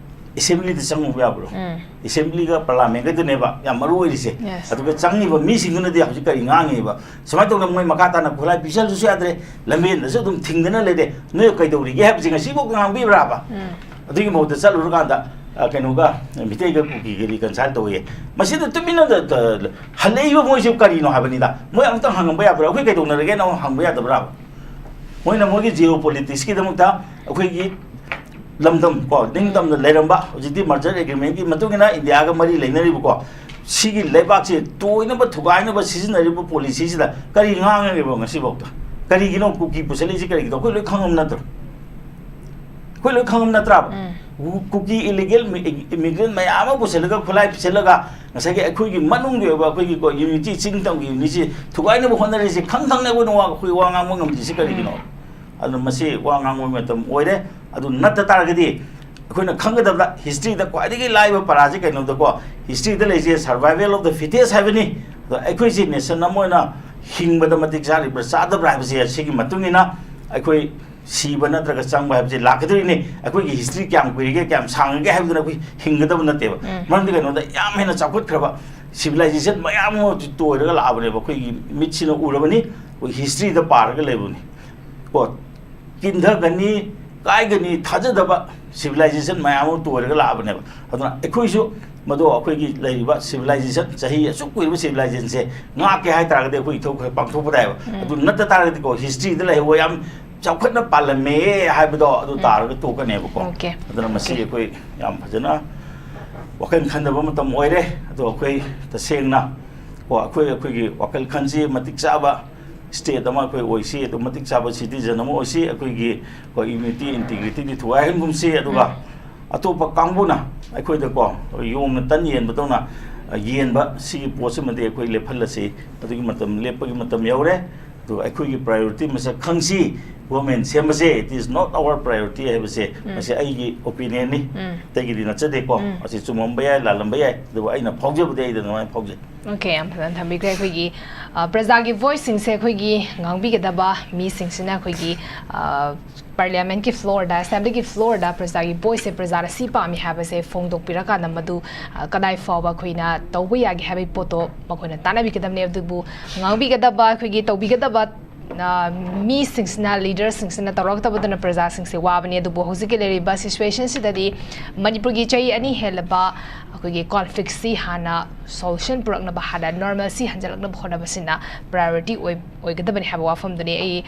ꯑꯦꯁꯦꯝꯕ꯭ꯂꯤꯗ ꯆꯪꯉꯨꯕ ꯌꯥꯕ꯭ꯔꯣ? ꯎꯝ. ꯑꯦꯁꯦꯝꯕ꯭ꯂꯤꯒ ꯄꯥꯔꯂꯥꯃꯦꯟꯒꯗꯨꯅꯦꯕ ꯌꯥꯝ ꯃꯔꯨ ꯑꯣꯏꯔꯤꯁꯦ꯫ Yes. ꯑꯗꯨꯒ ꯆꯪꯉꯤꯕ ꯃꯤꯁꯤꯡꯗꯨꯅꯗꯤ ꯍꯧꯖꯤꯛ ꯀꯔꯤ ꯉꯥꯡꯉꯤꯕ? ꯁꯨꯃꯥꯏꯅ ꯇꯧꯗꯅ ꯃꯣꯏ ꯃꯈꯥ ꯇꯥꯅ ꯈꯨꯠꯂꯥꯏ ꯄꯤꯁꯜꯂꯁꯨ ꯌꯥꯗ꯭ꯔꯦ, ꯂꯝꯕꯦꯟꯗꯁꯨ ꯑꯗꯨꯝ ꯊꯤꯡꯗꯅ ꯂꯩꯔꯦ, ꯅꯣꯏ ꯀꯩꯗꯧꯔꯤꯒꯦ ꯍꯥꯏꯕꯁꯦ ꯉꯁꯤꯐꯥꯎ ꯉꯥꯡꯕꯤꯕ꯭ꯔꯥꯕ? ꯎꯝ. ꯑꯗꯨꯒꯤ ꯃꯍꯨꯠꯇ ꯆꯠꯂꯨꯔꯀꯥꯟꯗ, ꯑ, ꯀꯩꯅꯣꯒ, ꯃꯤꯇꯩꯒ ꯀꯨꯀꯤꯒ ꯔꯤꯀꯟꯁꯥꯏꯜ ꯇꯧꯋꯦ꯫ ꯃꯁꯤꯗ ꯇꯨꯃꯤꯟꯅ ꯇ-, ꯇ-, ꯍꯜꯂꯛꯏꯕ ꯃꯣꯏꯁꯤ ꯀꯔꯤꯅꯣ ꯍꯥꯏꯕꯅꯤꯗ꯫ ꯃꯣꯏ ꯑꯃꯨꯛꯇꯪ ꯍꯪꯉꯝꯕ ꯌꯥꯕ꯭ꯔꯥ? ꯑꯩꯈꯣꯏ ꯀꯩꯗꯧꯅꯔꯒꯦꯅ ꯑꯃꯨꯛ ꯍꯪꯕ ꯌꯥꯗꯕ꯭ꯔꯥꯕ? ꯃꯣꯏꯅ ꯃꯣꯏꯒꯤ ꯖꯤꯑꯣ ꯄꯣꯂꯤꯇꯤꯛꯁꯀꯤꯗꯃꯛꯇ ꯑꯩꯈꯣꯏꯒꯤ ꯂꯝꯗꯝ ꯀꯣ, ꯅꯤꯡꯇꯝꯅ ꯂꯩꯔꯝꯕ, ꯍꯧꯖꯤꯛꯇꯤ ꯃꯔꯖꯔ ꯑꯦꯒ꯭ꯔꯤꯃꯦꯟꯒꯤ ꯃꯇꯨꯡ ꯏꯟꯅ ꯏꯟꯗꯤꯌꯥꯒ ꯃꯔꯤ ꯂꯩꯅꯔꯤꯕꯀꯣ, ꯁꯤꯒꯤ ꯂꯩꯕꯥꯛꯁꯦ ꯇꯣꯏꯅꯕ ꯊꯨꯒꯥꯏꯅꯕ ꯁꯤꯖꯤꯟꯅꯔꯤꯕ ꯄꯣꯂꯤꯁꯤꯁꯤꯗ ꯀꯔꯤ ꯉꯥꯡꯉꯒꯦꯕ ꯉꯁꯤꯐꯥꯎꯗ? ꯀꯔꯤꯒꯤꯅꯣ ꯀꯨꯀꯤ ꯄꯨꯁꯜꯂꯛꯏꯁꯤ ꯀꯔꯤꯒꯤꯅꯣ? ꯑꯩꯈꯣꯏ ꯂꯣꯏ ꯈꯪꯉꯝ ꯅꯠꯇ꯭ꯔꯣ? ꯑꯩꯈꯣꯏ ꯂꯣꯏ ꯈꯪꯉꯝ ꯅꯠꯇ꯭ꯔꯥꯕ? ꯎꯝ꯫ ꯀꯨ-, ꯀꯨꯀꯤ ꯏꯂꯤꯒꯦꯜ ꯃꯤ-, ꯏꯃꯤꯒ꯭ꯔꯦꯟ ꯃꯌꯥꯝ ꯑꯃ ꯄꯨꯁꯤꯜꯂꯒ, ꯈꯨꯠꯂꯥꯏ ꯄꯤꯁꯤꯜꯂꯒ, ꯉꯁꯥꯏꯒꯤ ꯑꯩꯈꯣꯏꯒꯤ ꯃꯅꯨꯡꯒꯤ ꯑꯣꯏꯕ ꯑꯩꯈꯣꯏꯒꯤ ꯀꯣ ꯌꯨꯅꯤꯇꯤ, ꯆꯤꯡ ꯇꯝꯒꯤ ꯌꯨꯅꯤꯇꯤꯁꯤ ꯊꯨꯒꯥꯏꯅꯕ ꯍꯣꯠꯅꯔꯤꯁꯦ ꯈꯪ ꯈꯪꯅ ꯑꯩꯈꯣꯏꯅ ꯋꯥ, ꯑꯩꯈꯣꯏ ꯋꯥ ꯉꯥꯡꯕ ꯉꯝꯗ꯭ꯔꯤꯁꯦ ꯀꯔꯤꯒꯤꯅꯣ? ꯎꯝ꯫ ꯑꯗꯨꯅ ꯃꯁꯤ ꯋꯥ ꯉꯥꯡꯕꯒꯤ ꯃꯇꯝ ꯑꯣꯏꯔꯦ꯫ ꯑꯗꯨ ꯅꯠꯇ ꯇꯥꯔꯒꯗꯤ ꯑꯩꯈꯣꯏꯅ ꯈꯪꯒꯗꯕꯗ ꯍꯤꯁꯇ꯭ꯔꯤꯗ ꯈ꯭ꯋꯥꯏꯗꯒꯤ ꯂꯥꯏꯕ ꯄꯔꯥꯁꯦ ꯀꯩꯅꯣꯗꯀꯣ, ꯍꯤꯁꯇ꯭ꯔꯤꯗ ꯂꯩꯁꯦ survival of the fittest ꯍꯥꯏꯕꯅꯤ꯫ ꯑꯗꯣ ꯑꯩꯈꯣꯏꯁꯤ ꯅꯦꯁꯟ ꯑꯃ ꯑꯣꯏꯅ ꯍꯤꯡꯕꯗ ꯃꯇꯤꯛ ꯆꯥꯔꯤꯕ꯭ꯔꯥ ꯆꯥꯗꯕ꯭ꯔꯥ ꯍꯥꯏꯕꯁꯦ ꯑꯁꯤꯒꯤ ꯃꯇꯨꯡ ꯏꯟꯅ ꯑꯩꯈꯣꯏ ꯁꯤꯕ ꯅꯠꯇ꯭ꯔꯒ ꯆꯪꯕ ꯍꯥꯏꯕꯁꯦ ꯂꯥꯛꯀꯗꯣꯔꯤꯅꯤ꯫ ꯑꯩꯈꯣꯏꯒꯤ ꯍꯤꯁꯇ꯭ꯔꯤ ꯀꯌꯥꯝ ꯀꯨꯏꯔꯒꯦ, ꯀꯌꯥꯝ ꯁꯥꯡꯉꯒꯦ ꯍꯥꯏꯕꯗꯨꯅ ꯑꯩꯈꯣꯏ ꯍꯤꯡꯒꯗꯕ ꯅꯠꯇꯦꯕ꯫ ꯎꯝ꯫ ꯃꯔꯝꯗꯤ ꯀꯩꯅꯣꯗ ꯌꯥꯝ ꯍꯦꯟꯅ ꯆꯥꯎꯈꯠꯈ꯭ꯔꯕ ꯁꯤꯚꯤꯂꯥꯏꯖꯦꯁꯟ ꯃꯌꯥꯝ ꯑꯃ ꯇꯣꯏꯔꯒ ꯂꯥꯛꯑꯕꯅꯦꯕ꯫ ꯑꯩꯈꯣꯏꯒꯤ ꯃꯤꯠꯁꯤꯅ ꯎꯔꯕꯅꯤ, ꯑꯩꯈꯣꯏ ꯍꯤꯁꯇ꯭ꯔꯤꯗ ꯄꯥꯔꯒ ꯂꯩꯕꯅꯤ꯫ ꯀꯣ, ꯀꯤꯟꯊꯒꯅꯤ, ꯀꯥꯏꯒꯅꯤ, ꯊꯥꯖꯗꯕ ꯁꯤꯚꯤꯂꯥꯏꯖꯦꯁꯟ ꯃꯌꯥꯝ ꯑꯃ ꯇꯣꯏꯔꯒ ꯂꯥꯛꯑꯕꯅꯦꯕ꯫ ꯑꯗꯨꯅ ꯑꯩꯈꯣꯏꯁꯨ ꯃꯗꯨ ꯑꯩꯈꯣꯏꯒꯤ ꯂꯩꯔꯤꯕ ꯁꯤꯚꯤꯂꯥꯏꯖꯦꯁꯟ, ꯆꯍꯤ ꯑꯁꯨꯛ ꯀꯨꯏꯔꯕ ꯁꯤꯚꯤꯂꯥꯏꯖꯦꯁꯟꯁꯦ ꯉꯥꯛꯀꯦ ꯍꯥꯏ ꯇꯥꯔꯒꯗꯤ ꯑꯩꯈꯣꯏ ꯏꯊꯧ ꯈꯔ ꯄꯥꯡꯊꯣꯛꯄ ꯇꯥꯏꯕ꯫ ꯎꯝ꯫ ꯑꯗꯨ ꯅꯠꯇ ꯇꯥꯔꯒꯗꯤꯀꯣ, ꯍꯤꯁꯇ꯭ꯔꯤꯗ ꯂꯩꯍꯧꯕ ꯌꯥꯝ ꯆꯥꯎꯈꯠꯅ ꯄꯥꯜꯂꯝꯃꯦ ꯍꯥꯏꯕꯗꯣ ꯑꯗꯨ ꯎꯝ꯫ ꯇꯥꯔꯒ ꯇꯣꯛꯀꯅꯦꯕꯀꯣ꯫ ꯑꯣꯀꯦ꯫ ꯑꯗꯨꯅ ꯃꯁꯤ ꯑꯣꯀꯦ꯫ ꯑꯩꯈꯣꯏ ꯌꯥꯝ ꯐꯖꯅ ꯋꯥꯈꯜ ꯈꯟꯗꯕ ꯃꯇꯝ ꯑꯣꯏꯔꯦ꯫ ꯑꯗꯣ ꯑꯩꯈꯣꯏ ꯇꯁꯦꯡꯅ ꯀꯣ, ꯑꯩꯈꯣꯏ, ꯑꯩꯈꯣꯏꯒꯤ ꯋꯥꯈꯜ ꯈꯟꯁꯤ ꯃꯇꯤꯛ ꯆꯥꯕ ꯁ꯭ꯇꯦꯠ ꯑꯃ ꯑꯩꯈꯣꯏ ꯑꯣꯏꯁꯤ, ꯑꯗꯨ ꯃꯇꯤꯛ ꯆꯥꯕ ꯁꯤꯇꯤꯖꯟ ꯑꯃ ꯑꯣꯏꯁꯤ, ꯑꯩꯈꯣꯏꯒꯤ, ꯑꯩꯈꯣꯏ ꯌꯨꯅꯤꯇꯤ, ꯏꯟꯇꯤꯒ꯭ꯔꯤꯇꯤꯗꯤ ꯊꯨꯒꯥꯏꯍꯟꯒꯨꯝꯁꯤ, ꯑꯗꯨꯒ ꯎꯝ꯫ ꯑꯇꯣꯞꯄ ꯀꯥꯡꯕꯨꯅ ꯑꯩꯈꯣꯏꯗꯀꯣ, ꯌꯣꯡꯅ ꯇꯟ ꯌꯦꯟꯕꯗꯧꯅ, ꯑ, ꯌꯦꯟꯕ ꯁꯤꯒꯤ ꯄꯣꯠꯁꯤꯃꯗꯤ ꯑꯩꯈꯣꯏ ꯂꯦꯞꯍꯜꯂꯁꯤ꯫ ꯑꯗꯨꯒꯤ ꯃꯇꯝ ꯂꯦꯞꯄꯒꯤ ꯃꯇꯝ ꯌꯧꯔꯦ꯫ ꯑꯗꯨꯒ ꯑꯩꯈꯣꯏꯒꯤ ꯄ꯭ꯔꯥꯏꯌꯣꯔꯤꯇꯤ ꯃꯁꯛ ꯈꯪꯁꯤ꯫ ꯒꯣꯔꯃꯦꯟ ꯁꯦꯝꯕꯁꯦ, it is not our priority ꯍꯥꯏꯕꯁꯦ, ꯎꯝ꯫ ꯃꯁꯤ ꯑꯩꯒꯤ ꯑꯣꯄꯤꯅꯤꯌꯟꯅꯤ꯫ ꯎꯝ꯫ ꯑꯇꯩꯒꯤꯗꯤ ꯅꯠꯆꯗꯦꯀꯣ꯫ ꯎꯝ꯫ ꯑꯁꯤ ꯆꯨꯝꯃꯝꯕ ꯌꯥꯏ, ꯂꯥꯜꯂꯝꯕ ꯌꯥꯏ, ꯑꯗꯨꯕꯨ ꯑꯩꯅ ꯐꯥꯎꯖꯕꯗꯤ ꯑꯩ ꯑꯗꯨꯃꯥꯏꯅ ꯐꯥꯎꯖꯩ꯫ ꯑꯣꯀꯦ, ꯌꯥꯝ ꯐꯖꯅ ꯊꯝꯕꯤꯈ꯭ꯔꯦ꯫ ꯑꯩꯈꯣꯏꯒꯤ, ꯑ, ꯄ꯭ꯔꯖꯥꯒꯤ ꯚꯣꯏꯁꯁꯤꯡꯁꯦ ꯑꯩꯈꯣꯏꯒꯤ ꯉꯥꯡꯕꯤꯒꯗꯕ ꯃꯤꯁꯤꯡꯁꯤꯅ ꯑꯩꯈꯣꯏꯒꯤ, ꯑ, ꯄꯥꯔꯂꯤꯌꯥꯃꯦꯟꯠꯀꯤ ꯐ꯭ꯂꯣꯔꯗ, ꯑꯦꯁꯦꯝꯕ꯭ꯂꯤꯒꯤ ꯐ꯭ꯂꯣꯔꯗ ꯄ꯭ꯔꯖꯥꯒꯤ ꯚꯣꯏꯁꯁꯦ ꯄ꯭ꯔꯖꯥꯅ ꯁꯤ ꯄꯥꯝꯃꯤ ꯍꯥꯏꯕꯁꯦ ꯐꯣꯡꯗꯣꯛꯄꯤꯔꯀꯥꯟꯗ ꯃꯗꯨ, ꯑ, ꯀꯗꯥꯏ ꯐꯥꯎꯕ ꯑꯩꯈꯣꯏꯅ ꯇꯧꯕ ꯌꯥꯒꯦ ꯍꯥꯏꯕꯒꯤ ꯄꯣꯠꯇꯣ ꯃꯈꯣꯏꯅ ꯇꯥꯟꯅꯕꯤꯒꯗꯕꯅꯦ꯫ ꯑꯗꯨꯕꯨ ꯉꯥꯡꯕꯤꯒꯗꯕ, ꯑꯩꯈꯣꯏꯒꯤ ꯇꯧꯕꯤꯒꯗꯕ, ꯑ, ꯃꯤꯁꯤꯡꯁꯤꯅ, ꯂꯤꯗꯔꯁꯤꯡꯁꯤꯅ ꯇꯧꯔꯛꯇꯕꯗꯨꯅ ꯄ꯭ꯔꯖꯥꯁꯤꯡꯁꯦ ꯋꯥꯕꯅꯤ꯫ ꯑꯗꯨꯕꯨ ꯍꯧꯖꯤꯛꯀꯤ ꯂꯩꯔꯤꯕ ꯁꯤꯆꯨꯋꯦꯁꯟꯁꯤꯗꯗꯤ ꯃꯅꯤꯄꯨꯔꯒꯤ ꯆꯍꯤ ꯑꯅꯤ ꯍꯦꯜꯂꯕ ꯑꯩꯈꯣꯏꯒꯤ ꯀꯣꯟꯐ꯭ꯂꯤꯛꯁꯤ ꯍꯥꯟꯅ ꯁꯣꯂꯨꯁꯟ ꯄꯨꯔꯛꯅꯕ, ꯍꯥꯟꯅ ꯅꯣꯔꯃꯦꯜꯁꯤ ꯍꯟꯖꯤꯜꯂꯛꯅꯕ ꯍꯣꯠꯅꯕꯁꯤꯅ ꯄ꯭ꯔꯥꯏꯌꯣꯔꯤꯇꯤ ꯑꯣꯏ-, ꯑꯣꯏꯒꯗꯕꯅꯤ ꯍꯥꯏꯕ ꯋꯥꯐꯝꯗꯨꯅꯤ ꯑꯩ